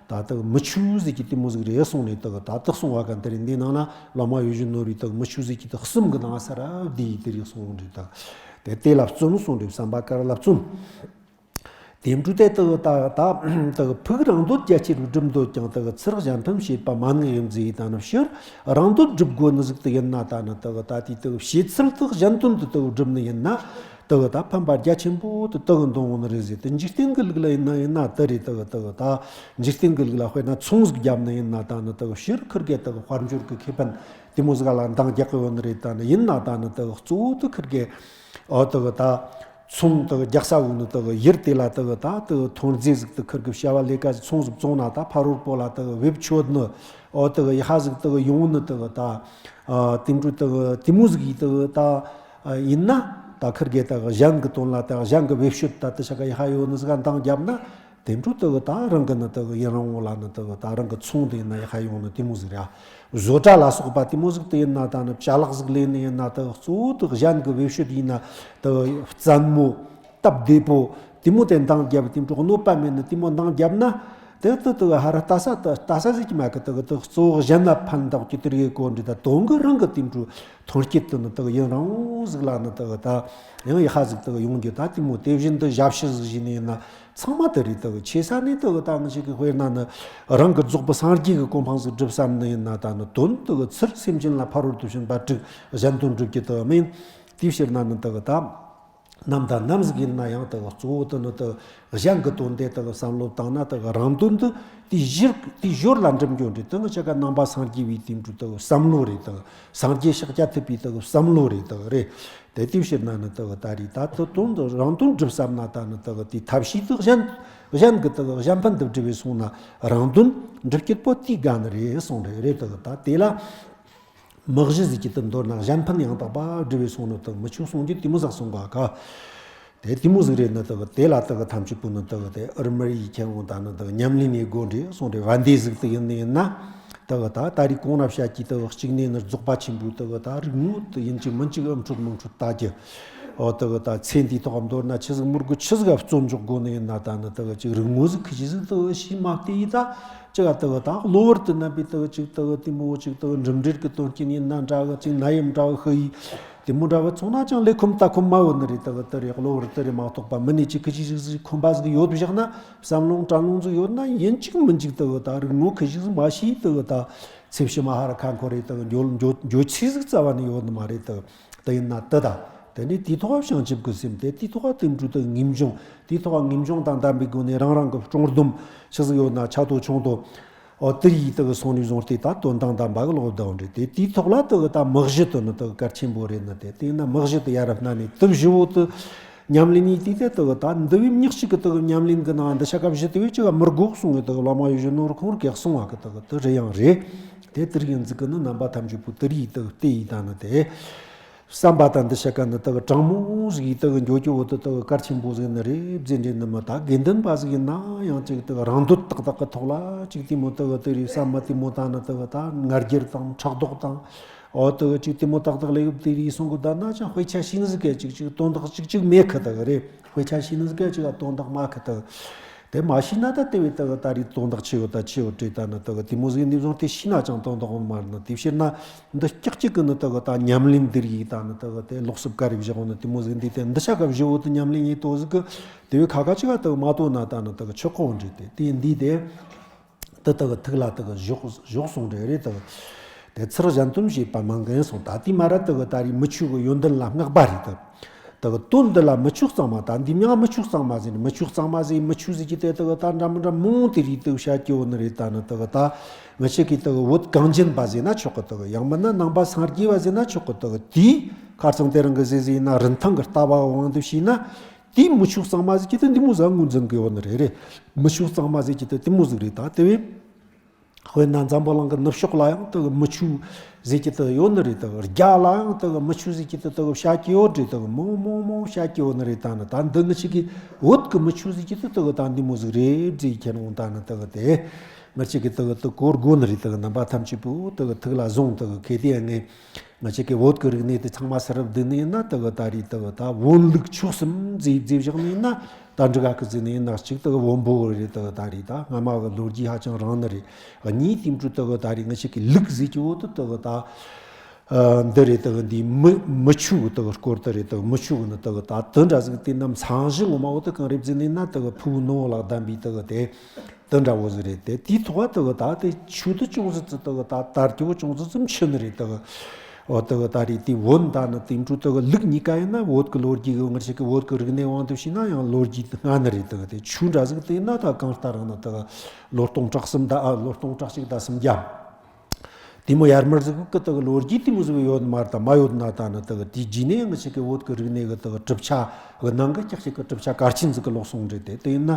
ད་དག་མི་ཆོས་ཟེར་གྱི་དེ་མོ་ཟིག་རེད་གསུངས་ནས། དག་ད་དག་གསུང་བ་ག་འདི་རེད། འདི་ནང་ན་བླ་མ་ཡིད་བཞིན་ནོར་བུའི་དག་མི་ཆོས་ཟེར་གྱི་དག་གསུམ་གི་ནང་ས་ར་བསྡུས་ཡི་དེ་རེད་གསུངས་རེད། དག་དེ་དེ་ལ་བརྩོན་གསུངས་རེད། བསམ་པ་དཀར་ལ་བརྩོན། དེ་འཕྲོ་དེ་དག་ད་ད་དག་ཕུགས་རང་འདོད་རྒྱ་ཆེ་རུ་སྒྲུབ་འདོད་ཀྱང་དག་ཚུལ་གཞན་ཕན་བྱེད་པ་མ་ནུས་ཡིན་ཟེར་ཡི་ད་ནི་ཕྱིར་རང་འདོད་སྒྲུབ་དགོས་ནི་ཟིག་དེ་ཡིན་ན་ད་ནི་དག་ད་དེ་དག་བྱེད་ཚུལ་དག་གཞན་དོན་དུ་དག་སྒྲུབ་ནི་ཡིན་ན། དག་ད་ཕན་པ་རྒྱ་ཆེན་པོ་དུ་དག་འདོང་འོང་ནི་རེད་ཟེར། དེ་འཇིག་རྟེན་གི་ལུགས་ལ་ཡིན་ན་ཡིན་ན་དེ་རེད། དག་དག་ད་འཇིག་རྟེན་གི་ལུགས་ལ་དཔེར་ན་ཚོང་ཟིག་བརྒྱབ་ནི་ཡིན་ན་ད་ནི་དག་ཕྱིར་ཁིར་གེ་དག་དཔལ་འབྱོར་གི་ཁེ་ཕན་དེ་མོ་ཟིག་ལ་འདང་རྒྱག་གི་ཡོད་ནི་རེད། ད་ནི་ཡིན་ན་ད་ནི་དག་གཙོ་བོ་དུ་ཁིར་གེ་ཨོ་དག་ད་ ཚོང་དག་རྒྱག་ས་བོ་ནི་དག་ཡུལ་དེ་ལ་དག་ད་དག་ཐོན་རྫས་ཟིག་དག་ཁུར་གི་བྱ་བ་ལས་ཀ་ཟིག་ཚོང་ཟིག་བཙོང་ན་ད་ཕ་རོལ་པོ་ལ་དག་བེད་སྤྱོད་ནི་ཨོ་དག་ཡི་ཧ་ཟིག་དག་ཡོང་ནི་དག་ད་དེ་འཕྲོ་དག་དེ་མོ་ཟིག་ཡི་དག་ད་ཡིན་ན་ད་ཁུར་གེ་དག་གཞན་གི་དོན་ལ་དག་གཞན་གི་བེད་སྤྱོད་ད་དེ་ཤ་ག་ཡི་ཧ་ཡོད་ནི་ཟིག་ག་འདང་བརྒྱབ་ན། དེ་འཕྲོ་དག་ད་རང་གི་ནི་དག་ཡུན་རིང་བོ་ལ་ནི་དག་ད་རང་གི་ཚོང་དེ་ཡིན་ན་ཡི་ཧ་ཡོང་ནི་དེ་མོ་ཟིག་རེད། བཟོ་གྲྭ་ལ་སོགས་པ་དེ་མོ་ཟིག་དེ་ཡིན་ན་ད་ནི་ཅ་ལག་ཟིག་ལས་ནི་ཡིན་ན་དག་གཙོ་བོ་དག་གཞན་གི་བེད་སྤྱོད་ཡིན་ན་དག་བཙན་མོ་སྟབས་བདེ་པོ་དེ་མོ་དེ་འདང་བརྒྱབ། དེ་འཕྲོ་གནོད་པ་མེད་ནི་དེ་མོ་འདང་བརྒྱབ་ན་དེ་དག་དག་ཧ་ར་ལྟ་ས་ལྟ་ས་ཟིག་གི་མ་གི་དག་དག་གཙོ་བོ་གཞན་ལ་ཕན་ཐོགས་ཀྱི་དེ་རེད་གོ་འདྲི་ད་དོན་གི་རང་གི་དེ་འཕྲོ་ཐོན་སྐྱེད་དུ་ནི་དག་ཡུན་རིང་བོ་ཟིག་ལ་ནི་དག་ད་ཡང་ཡི་ཧ་ཟིག་དག་ཡོང་རྒྱུ་ད་དེ་མོ་དེ་བཞིན་དུ་ཞབས་ཕྱི་ཟིག་བྱས་ནས་ཡིན་ན་ཚང་མ་དེ་རེད། དག་ཆེ་ས་ནས་དག་ད་ང་ཞིག་གི་དཔེར་ན་ནི་རང་གི་རྫོགས་པའི་སངས་རྒྱས་ཀྱི་གོ་འཕང་ཟིག་སྒྲུབ་བསམ་ནི་ཡིན་ན་ད་ནི་དོན་དག་ཚུར་སེམས་ཅན་ལ་ཕ་རོལ་ཏུ་ཕྱིན་པ་དྲུག་གཞན་དོན་སྒྲུབ་ཀྱི་དག་མིན་དེའི་ཕྱིར་ན་ནི་དག་ད་ནམ་དང་ནམ་ཟིག་ཡིན་ན་ཡང་དག་གཙོ་བོ་དེ་ནི་དག་གཞན་གྱི་དོན་དེ་དག་བསམ་བློ་བཏང་ན་དག་རང་དོན་དུ་དེའི་གཞིར་དེའི་ཞོར་ལ་འགྲིམ་རྒྱུ་འདྲ་དེ་ནི་ཆ་ག་ནང་པ་སངས་རྒྱས་པའི་དེ་འདྲ་དག་བསམ་བློ་རེད་དག་སངས་རྒྱས་ཤཱཀྱ་ཐུབ་པའི་དག་བསམ་བློ་རེད་དག་རེད། དེ་དེའི་ཕྱིར་ན་ནི་དག་ད་རེད་ད་དེ་དོན་དུ་རང་དོན་སྒྲུབ་བསམ་ན་ད་ནི་དག་དེའི་ཐབས་ཤེས་དག་གཞན་གཞན་གྱི་དག་གཞན་ཕན་དུ་སྒྲུབ་པའི་སོང་ན་རང་དོན་སྒྲུབ་སྐྱིད་པོ་དེའི་དགའ་ནི་རེད་གསུངས་རེད་རེད་དག་ད་དེ་ལ། མི་གཞི་ཟིག་གི་དུ་མདོར་ན་གཞན་ཕན་ཡང་དག་པ་སྒྲུབ་པའི་སོང་ནོ་དག་མི་ཆོག་གསུང་རྒྱུ་དེ་མོ་ཟག་སོང་ག་ག་དེ་དེ་མོ་ཟིག་རེད་ནི་དག་དེ་ལ་དག་ཐམས་ཅད་པོ་ནི་དག་དེ་ཨུར་མར་ཡི་ཁྱེད་འོང་ད་ནི་དག་ཉམས་ལེན་ནས་དགོ་འདྲེ་སོང་རེད་བ་འདི་ཟིག་དུ་ཡིན་ནི་ཡིན་ན་དག་ད་ད་རེས་གོང་ན་བཤད་ཀྱི་དག་གཅིག་ནས་ནི་རྫོགས་པ་ཆེན་པོའི་དག་ད་རིག་ངོ་དུ་ཡིན་གཅིག་མིན་གཅིག་ཨམ་འཕྲོད་མིན་འཕྲོད་ལྟ་རྒྱུ། ཨོ་དག་ད་ཚེ་འདིའི་ཐོག་མདོར་ན་ཆི་ཟིག་མི་དགོ་ཆི་ཟིག་བརྩོན་འཇོག་དགོ་ནི་ཡིན་ན་ད་ནི་དག་ཅིག་རིག་ངོ་ཟིག་ཁི་ཆི་ཟིག་དག་ཤི་མ་བལྟས་ཡིན་ད། ཅི་ག་དག་དག་གློ་བུར་དུ་རྣམ་པའི་དག་ཅིག་དག་དེ་མོ་ཅིག་དག་འགྲིམ་འགྲུལ་གྱི་དོན་རྐྱེན་ཡིན་ན་འདྲ་གི་ཅིག་ན་ཡིན་འདྲ་གི་ཤི་ཡི་དེ་མོ་འདྲ་བ་ཚོང་ན་ཅང་ལས་ཁུམ་ལྟ་ཁུམ་མ་ཡོད་ནི་རེད། དག་དེ་རེད་གློ་བུར་དུ་རེད་མ་གཏོགས་པ་མི་ནི་ཅིག་ཁི་ཅིག་ཅིག་ཅིག་ཁུམ་པ་ཟིག་ཡོད་བཞག་ན་བསམ་ལོང་དྲན་ལོང་ཟིག་ཡོད་ན་ཡིན་གཅིག་མིན་གཅིག་དག་དག་རིག་ངོ་ཁི་ཅིག་ཟིག་མ་ཤེས་དག་དག་ཚེ་ཕྱི་མ་ཧ་ར་ཁ་འཁོར་རེད་དག་འགྱོ་འགྱོ་འགྱོ་ཚིག་ཟིག་རྩ་བ་ནི་ཡོད་ནི་མ་རེད་དག་དེ་ཡིན་ན་དེ་དང་། དེ་ནས་དེའི་ཐོག་བྱང་ཆུབ་ཀྱི་སེམས་དེ་དེའི་ཐོག་དེ་འཕྲོ་དེ་ངེས་འབྱུང་དེའི་ཐོག་ངེས་འབྱུང་དང་ལྡན་པའི་སྒོ་ནས་རང་རང་གི་སྲུང་སྡོམ་ཆི་ཟིག་ཡོད་ན་ཆ་དོ་ཆུང་དོ། ཨོ་དེ་ཡིས་དེ་གི་སོང་ནས་བཟུང་སྟེ་ད་དོན་དང་ལྡན་པ་གི་ལོག་ལྡང་རེད་དེ་དེའི་ཐོག་ལ་དེ་གི་ད་མི་གཞི་དེ་ནི་དེ་གི་གལ་ཆེན་པོ་རེད་ནི་དེ་དེ་ཡིན་ན་མི་གཞི་དེ་ཡ་རབས་ན་ནས་དེ་བཞི་བོ་དེ་ཉམས་ལེན་ཡིན་དེ་དེ་དེ་གི་ད་འདི་བའི་མྱི་གཅིག་གི་དེ་གི་ཉམས་ལེན་གི་ནང་འདི་ཤ་ཀ་བཞི་དེ་བས་ཅི་ག་མི་དགོ་གསུང་གི་དེ་གི་བླ་མ་ཡོད་བཞིན་ནོར་ཁོང་ར་གེགས་སོང་བ་གི་དེ་གི་དེ་རེད་ཡང་རེད། དེ་དེ་རིགས་ཡིན་ཟིག་གི་ནི་རྣམ་པ་ཐམས་ཅད་པོ་དེ་རིགས་དེ་གི་དེ་ཡིན་ད་ནི་དེ། བསམ་པ་དང་འདི་ཤ་ཀ་ནི་དག་དྲང་མོ་ཟིག་ཡིས་དག་འགྱོ་རྒྱུ་བོ་དུ་དག་གལ་ཆེན་པོ་ཟིག་ནི་རེད་བཟེ་འདྲེ་ནི་མི་ད་དགེ་འདུན་པ་ཟིག་ཡིན་ན་ཡང་ཅིག་དག་རང་འདོད་ཏག་ཏག་གི་ཐོག་ལ་ཅིག་དེ་མོ་དག་དེ་རིགས་བསམ་མ་དེ་མོ་ད་ནི་དག་ད་ང་རྒྱལ་དང་ཕྲག་དོག་དང་ཨོ་དག་ཅིག་དེ་མོ་ཏག་ཏག་ལས་ཡོད་དེ་རིགས་སོང་གི་ད་ན་ཅང་དཔེ་ཆ་ཤེས་ནི་ཟིག་ག་ཅིག་ཅིག་དོན་དག་ཅིག་ཅིག་མེད་ཁི་དག་རེད། དཔེ་ཆ་ཤེས་ནི་ཟིག་ག་ཅིག་དོན་དག་མ་ཁི་དག་དེ་མ་ཤེས་ན་ད་དེ་བས་ད་གི་ད་རེས་དོན་དག་ཆེ་ཡོད་ད་ཆེ་ཡོད་བྲིས་ད་ནི་ད་གི་དེ་མོ་ཟིག་ནས་བཟུང་དེ་ཤེས་ན་ཅང་དོན་དག་ཡོད་མ་རེད་ན། དེ་ཕྱིར་ན་འདི་སྐྱག་གཅིག་གི་ནི་ད་གི་ད་ཉམས་ལེན་འདིར་ཡིག་ད་ནི་ད་གི་དེ་ལོག་སུབ་ཀ་རེ་བཞག་ནི་དེ་མོ་ཟིག་འདི་དེ་འདི་ཤ་ཀ་བཞི་བོ་དེ་ཉམས་ལེན་ཡིན་དོ་ཟིག་གི་དེ་བས་ཁ་ཁ་ཅིག་ག་ད་གི་མ་དོ་ན་ད་ནི་ད་གི་ཆོག་གོ་འདྲི་དེ་དེ་འདི་དེ་ད་ད་གི་ཐུགས་ལ་ད་གི་བཞག་བཞག་སོང་རེད་རེད་ད་གི་དེ་ཚུར་གཞན་དོན་བྱེད་པ་མང་གི་ཡིན་སོང་ད་དེ་མ་ར་ད་གི་ད་རེས་མི་ཆོས་གི་ཡོན་ཏན་ལ་བསྔགས་པ་རེད་ད། དག་དོན་འདི་ལ་མི་ཆོས་གཙང་མ་ད་འདི་མྱང་མི་ཆོས་གཙང་མ་ཟེར་ནས་མི་ཆོས་གཙང་མ་ཟེར་མི་ཆོས་ཟེར་གྱི་དེ་དག་ད་འདྲ་མི་འདྲ་མང་དེ་རིགས་དག་བཤད་ཀྱི་ཡོད་ནི་རེད་ད་ནི་དག་ད་ང་ཆེ་གི་དག་བོད་གངས་ཅན་པ་ཟེར་ན་ཆོག་གི་དག་ཡང་མིན་ན་ནང་པ་སངས་རྒྱས་པ་ཟེར་ན་ཆོག་གི་དག་དེའི་ཁ་རྩང་དེ་རང་གི་ཟེར་ཟེར་ཡིན་ན་རིན་ཐང་གི་ལྟ་བ་དབང་དུ་བྱས་ན་དེའི་མི་ཆོས་གཙང་མ་ཟེར་གྱི་དེ་འདི་མོ་ཟ་ངོས་འཛིན་གི་ཡོད་ནི་རེད་རེད། མི་ཆོས་གཙང་མ་ཟེར་གྱི་དེ་དེ་མོ་ཟིག་རེད་ད་དེ་བས། དཔེར་ན་འཛམ་བུ་གླིང་གི་ནུབ་ཕྱོགས་ལ་ཡང་དག་མི་ཆོས་ཟེར་གྱི་དག་ཡོད་ནི་རེད་དག་རྒྱ་ལ་ཡང་དག་མི་ཆོས་ཟེར་གྱི་དག་དག་བཤད་ཀྱི་ཡོད་རེད་དག་མང་མང་མང་བཤད་ཀྱི་ཡོད་ནི་རེད་ད་ནི་ད་འདི་ང་ཅིག་གི་བོད་ཀྱི་མི་ཆོས་ཟེར་གྱི་དག་དག་ད་འདི་མོ་ཟིག་རེད་ཟེར་ཁྱེར་འོང་ད་ནི་དག་དེ་ང་ཅིག་གི་དག་དག་གོ་དགོས་ནི་རེད་དག་རྣམ་པ་ཐམས་ཅད་པོ་དག་ཐུགས་ལ་བཟུང་དག་གལ་ཏེ་ངས། ང་ཅག་གི་བོད་ཀྱི་རིག་གནས་དེ་ཚང་མ་གསལ་རབ་བསྡུས་ནས་ཡིན་ན་དེ་གི་ད་རེས་དེ་གི་ད་བོན་ལུགས་ཆོས་གསུམ་མཛེས་མཛེས་བཞག་ནས་ཡིན་ན་ད་འགྲིག་ག་གི་ཟེར་ནས་ཡིན་ན་གཅིག་དེ་གི་བོན་པོ་རེད་དེ་གི་ད་རེས་ད་སྔ་མ་གི་ལོ་རྒྱུས་ཧ་ཅང་རིང་ནི་རེད། གཉིས་དེ་འཕྲོ་དེ་གི་ད་རེས་ང་ཅག་གི་ལུགས་ཟེར་གྱི་བོ་དེ་དེ་གི་ད་འདི་རེད་དེ་གི་འདི་མི་མི་ཆོས་གི་དེ་གི་སྐོར་དེ་རེད་དེ་གི་མི་ཆོས་གི་ནི་དེ་གི་ད་དེ་འདྲ་ཟིག་དེ་རྣམས་མཚན་གཞི་ངོ་མ་བོ་དེ་གང་རེད་ཟེར་ནས་ཡིན་ན་དེ་གི་ཕུ་བོ་ནོ་ལགས་བདམས་པའི་དེ་གི་དེ། དེ་འདྲ་བོ་ཟིག་རེད་དེ། དེའི་ཐོག་དེ་གི་ད་དེ་ཆོས་དེ་ཅུང་ཟད་ཙི་དེ་གི་ད་དར་གྱི་བོ་ཅུང་ཟད་ཙམ་ཆེ་ནི་རེད་དེ་གི། འོ་དེ་གི་ད་རེད་དེ་བོན་ད་ནི་དེ་འཕྲོ་དེ་གི་ལུགས་གཉིས་ཀ་ཡིན་ན་བོད་ཀྱི་ལོ་རྒྱུས་གི་ང་ཅག་གི་བོད་ཀྱི་རིག་གནས་དབང་དུ་བྱས་ན་ཡང་ལོ་རྒྱུས་སྔ་ནི་རེད་དེ་གི། དེ་ཆོས་འདྲ་ཟིག་དེ་ཡིན་ན་ད་གང་ལྟར་རང་ནི་དེ་གི་ལོ་སྟོང་ཕྲག་གསུམ་ད་ཨ་ལོ་སྟོང་ཕྲག་གཅིག་ད་སུམ་བརྒྱ། དེ་མོ་ཡར་མར་ཟིག་གི་དག་ལོ་རྒྱུས་དེ་མོ་ཟིག་ཡོད་མ་རེད། ད་མ་ཡོད་ན་ད་ནི་དག་དེའི་རྗེས་ནས་ང་ཞིག་གི་བོད་ཀྱི་རིག་གནས་གི་དག་གྲུབ་ཆ་གི་ནང་གི་ཀྱག་ཞིག་གི་གྲུབ་ཆ་གལ་ཆེན་ཟིག་གི་ལོག་སོང་རེད་དེ། དེ་ཡིན་ན།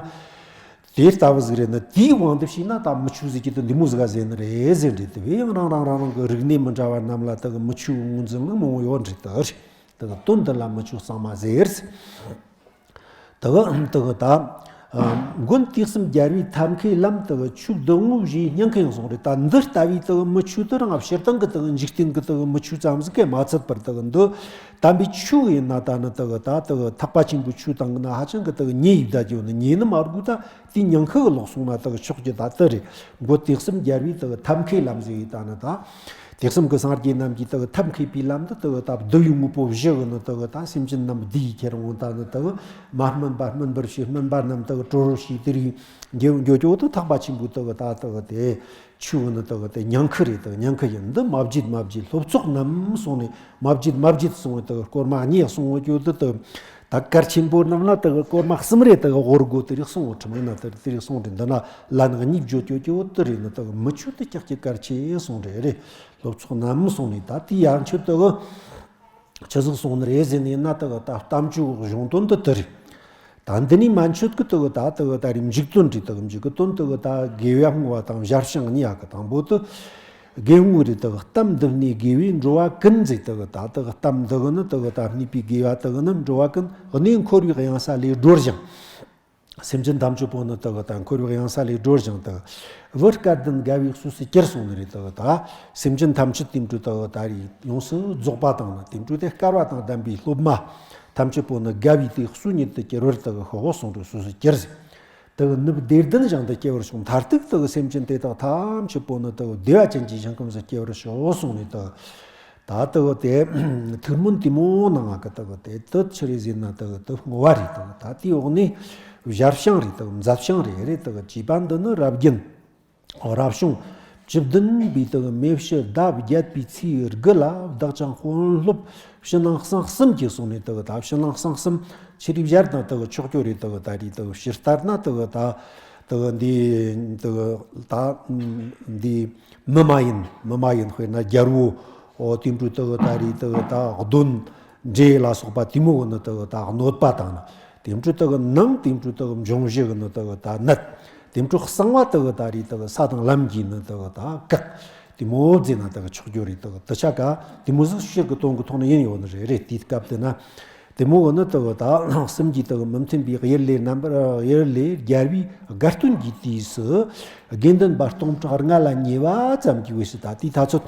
དེ་ལྟ་བུ་ཟིག་རེད་ན་དེའི་དབང་དུ་བྱས་ན་ད་མི་ཆོས་ཟེར་གྱི་དེ་འདི་མོ་ཟིག་ག་ཟེར་ནི་རེད་ཟེར་འདྲི། དེ་བས་ཡང་རང་རང་རང་རང་གི་རིག་གནས་མི་འདྲ་བ་རྣམས་ལ་དག་མི་ཆོས་ངོས་འཛིན་ལ་མང་བོ་ཡོད་འདྲི། དག་རེད་དག་དོན་འདི་ལ་མི་ཆོས་གཙང་མ་ཟེར། དག་དག་ད། མགོན་དུས་གསུམ་རྒྱལ་བའི་ཐབས་མཁས་ལམ་དག་ཆོས་བདུད་ངོ་བཞིའི་སྙིང་ཁུ་ཡང་གསུངས་རེད། ད་འདི་ལྟ་བུའི་དག་མི་ཆོས་དེ་རང་སྤྱིར་བཏང་གི་དག་འཇིག་རྟེན་གི་དག་མི་ཆོས་ཙམ་ཟིག་གིས་མ་ཚད་པར་དག་འདི་དམ་པའི་ཆོས་ཡིན་ན་ད་ནི་དག་ད་དག་ཐེག་པ་ཆེན་པོའི་ཆོས་དང་གི་ན་ཧ་ཅང་གི་དག་ཉེ་ཡིབ་ད་རྒྱུ་ནི་ཉེ་ནི་མ་དགོས། ད་དེའི་སྙིང་ཁུ་གི་ལོག་སོང་ན་དག་ཆོག་རྒྱུ་ད་དེ་རེད། མགོན་དུས་གསུམ་རྒྱལ་བའི་དག་ཐབས་མཁས་ལམ་ཟེར་བའི་ད་ནི་ད། དུས་གསུམ་གྱི་སངས་རྒྱས་རྣམས་ཀྱིས་དག་ཐབས་མཁས་པའི་ལམ་དུ་དག་ད་བསྡུ་བའི་དངོས་པོ་བཞི་གི་ནི་དག་ད་སེམས་ཅན་རྣམས་བསྡུས་ཁྱེར་འོང་། ད་ནི་དག་མ་སྨིན་པ་སྨིན་པར་བྱེད། སྨིན་པ་རྣམས་དག་གྲོལ་བར་བྱེད། དེ་རིགས་འགྱོ་འགྱོ་ཀྱོག་དུ་ཐེག་པ་ཆེན་པོའི་དག་ད་དག་དེ་ཆོས་གི་ནི་དག་དེ་སྙིང་ཁུ་རེད། དག་སྙིང་ཁུ་ཡིན། འདི་མ་བརྗེད་མ་བརྗེད། སློབ་ཚོགས་རྣམས་གསུངས་ནས་མ་བརྗེད་མ་བརྗེད་གསུངས་པའི་དག་སྐོར་མ་གཉིས་གསུངས་པ་ཀྱོག་དུ་དག་ད་གལ་ཆེན་པོ་རྣམས་ལ་དག་སྐོར་མ་གསུམ་རེ་དག་དབོར་དགོས། དེ་རིགས་གསུངས་པ་ཁྲིམས་ཡིན་ན་དེ་དེ་རིགས་གསུངས་རེད། འདི་ན་ལན་གཉིས་བརྗོད་ཀྱོག་ཀྱོག་དུ་རེད། ནི་དག་མི་ཆོས་དེ་ཀྱག་ཀྱག་གལ་ཆེ་གསུངས་རེད་རེད། སློབ་ཚོགས་རྣམས་གསུངས་ནས་ད་དེའི་ཡང་ཆོས་དག་ཆི་ཟིག་གསུངས་ནི་རེད་ཟེར་ནས་ན་དག་ད་གཏམ་ཆོས་གཞུང་དོན་དུ་དེ་རེད། ད་འདི་ནས་མན་ཆད་ཀྱི་དག་ད་དག་ད་རེས་མཇུག་དོན་རེད། དག་མཇུག་གི་དོན་དག་ད་དགེ་བ་བསྔོ་བ་དང་ཞར་བྱུང་གཉིས་ཡག་གི་དང་པོ་དུ། དགེ་བསྔོ་རེད། དག་གཏམ་འདི་ནི་དགེ་བས་འགྲོ་བ་ཀུན་ཟེར། དག་ད་དག་གཏམ་འདི་གི་ནི་དག་ད་སྨྲས་པའི་དགེ་བ་དག་ནི་འགྲོ་བ་ཀུན་གནས་འཁོར་བའི་གཡང་ས་ལས་སྒྲོལ་ཞིང་། སེམས་ཅན་ཐམས་ཅད་པོ་ནི་དག་ད་འཁོར་བའི་གཡང་ས་ལས་སྒྲོལ་ཞིང་། དག་བུ་སྐལ་ལྡན་དགའ་བའི་གསོས་སུ་གྱུར་གསུངས་ནི་རེད། དག་ད་སེམས་ཅན་ཐམས་ཅད་དེ་འཕྲོ་དག་ད་རེས་ཡོངས་སུ་རྫོགས་པ་དང་ནི་དེ་འཕྲོ་དེ་སྐལ་བ་དང་ལྡན་པའི་སློབ་མ་ཐམས་ཅད་པོ་ནི་དགའ་བའི་དེ་གསོས་ཉིད་དུ་གྱུར་བར་དག་ཤོག་གསུངས་རེད། གསོས་སུ་གྱུར་ཟེར། དེ་གི་ནུབ་བདེ་ལྡན་ཞིང་དུ་སྐྱེ་བར་ཤོག་མཐར་ཐུག་དེ་གི་སེམས་ཅན་དེ་དག་ཐམས་ཅད་པོ་ནི་དེ་གི་བདེ་བ་ཅན་གྱི་ཞིང་ཁམས་སུ་སྐྱེ་བར་ཤོག་གསུངས་ནས། དེ་ད་དེ་གི་དེ་ཐུགས་སྨོན་དེ་མོ་གནང་བ་གི་དེ་གི་དེ་དེ་ཆི་རེད་ཟེར་ན། དེ་གི་དེ་བསྔོ་བ་རེད། དེ་གི་ད་དེའི་འོག་ནས་ཞར་བྱུང་རེད། དེ་གི་མཛད་བྱུང་རེད་རེད། དེ་གི་བཅས་པ་འདི་ནི་རབ་རྒྱན། རབ་བྱུང་བཅུ་བདུན་པའི་དེ་གི་མེ་ཕྱི་ཟླ་བརྒྱད་པའི་ཚེས་དགུ་ལ་བདག་ཅག་དཔོན་སློབ་ཕྱི་ནང་གསང་གསུམ་གྱིས་གསུངས་ནས། དེ་གི་ད་ཕྱི་ནང་གསང་གསུམ་ཆི་རིགས་སྦྱར་དང་དེ་གི་ཆོག་ཀྱོག་རེད། དེ་གི་ད་རེས་དེ་གི་ཕྱི་ལྟར་ན་དེ་གི་ད་དེ་གི་འདི་དེ་གི་ད་འདི་མི་མ་ཡིན་མི་མ་ཡིན་དཔེར་ན་རྒྱལ་པོ་འོ་དེ་འཕྲོ་དེ་གི་ད་རེས་དེ་གི་ད་གདོན་འདྲེ་ལ་སོགས་པ་དེ་མོ་གི་ནི་དེ་གི་ད་གནོད་པ་དང་ནི། དེ་འཕྲོ་དེ་གི་ནང་དེ་འཕྲོ་དེ་གི་འབྱུང་བཞི་གི་ནི་དེ་གི་ད་ནད། དེ་འཕྲོ་གསང་བ་དེ་གི་ད་རེས་དེ་གི་ས་དང་ལམ་གྱི་ནི་དེ་གི་ད་བཀག་དེ་མོ་བརྫིས་ན་དེ་གི་ཆོག་རྒྱུ་རེད། དེ་གི་དེ་ཆ་ག་དེ་མོ་ཟིག་ཕྱིར་གི་དོན་གི་ཐོག་ནས་ཡིན་ཡོད་ནི་རེད་རེད། དེའི་སྐབས་དེ་ན་དེ་མོ་གི་ནི་དེ་གི་ད་གསུམ་གྱི་དེ་གི་མི་མཐུན་པའི་གཡུལ་ལས་རྣམ་པར་གཡུལ་ལས་རྒྱལ་བའི་དགའ་སྟོན་གྱི་དུས་སུ་དགེ་འདུན་པ་སྟོང་ཕྲག་ལྔ་ལ་ཉེ་བ་ཙམ་གྱི་དབུས་སུ། ད་དེའི་ཐ་ཚོད།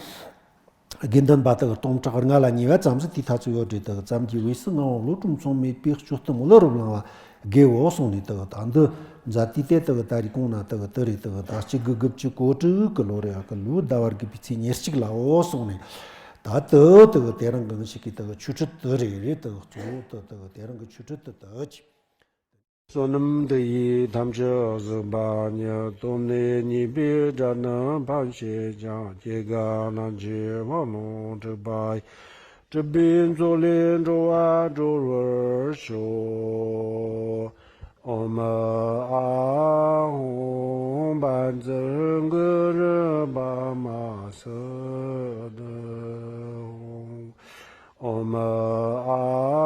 དགེ་འདུན་པ་དག་སྟོང་ཕྲག་ལྔ་ལ་ཉེ་བ་ཙམ་ཟིག་དེའི་ཐ་ཚོད་ཡོད་རེད། དག་ཙམ་གྱི་དབུས་སུ་ངག་དབང་བློ་གྲོས་མཚུངས་མེད་པའི་སྤྱོད་གཏམ་བློ་རབ་བླང་བ་དགེའོ་གསུངས་ནས། དག་ད་འདི་མཛད་དུས་དེ་དག་ད་རེས་གོང་ན་དག་དེ་རེད། དག་ད་གཅིག་དགུ་དགུ་བཅུ་གོ་དྲུག་གི་ལོ་རེ་ཡག་གི་ལོའི་ཟླ་བ་དགུ་པའི་ཚེས་ཉེར་གཅིག་ལའོ་གསུངས་ནས། ད་དེ་དག་དེ་རིང་གི་ངི་ཞིག་གི་དག་ཆོས་ཁྲིད་དེ་རེད་རེད། དག་གཙོ་བོ་དེ་དག་དེ་རིང་གི་ཆོས་ཁྲིད་དེ་དག་ཅིག་བསོད་ནམས་འདི་ཡིས་ཐམས་ཅད་གཟིགས་པ་ཉིད། ཐོབ་ནས་ཉེས་པའི་དགྲ་རྣམས་ཕམ་བྱས་ཀྱང་། སྐྱེ་རྒ་ན་འཆིའི་རྦ་ཀློང་འཁྲུགས་པ་ཡི། སྲིད་པའི་མཚོ་ལས་འགྲོ་བ་སྒྲོལ་བར་ཤོག་ཨོཾ་ཨཱཿཧཱུྃ་བཛྲ་གུ་རུ་པདྨ་སིདྡྷི་ཧཱུྃ་ཨོཾ་ཨཱཿཧཱུྃ།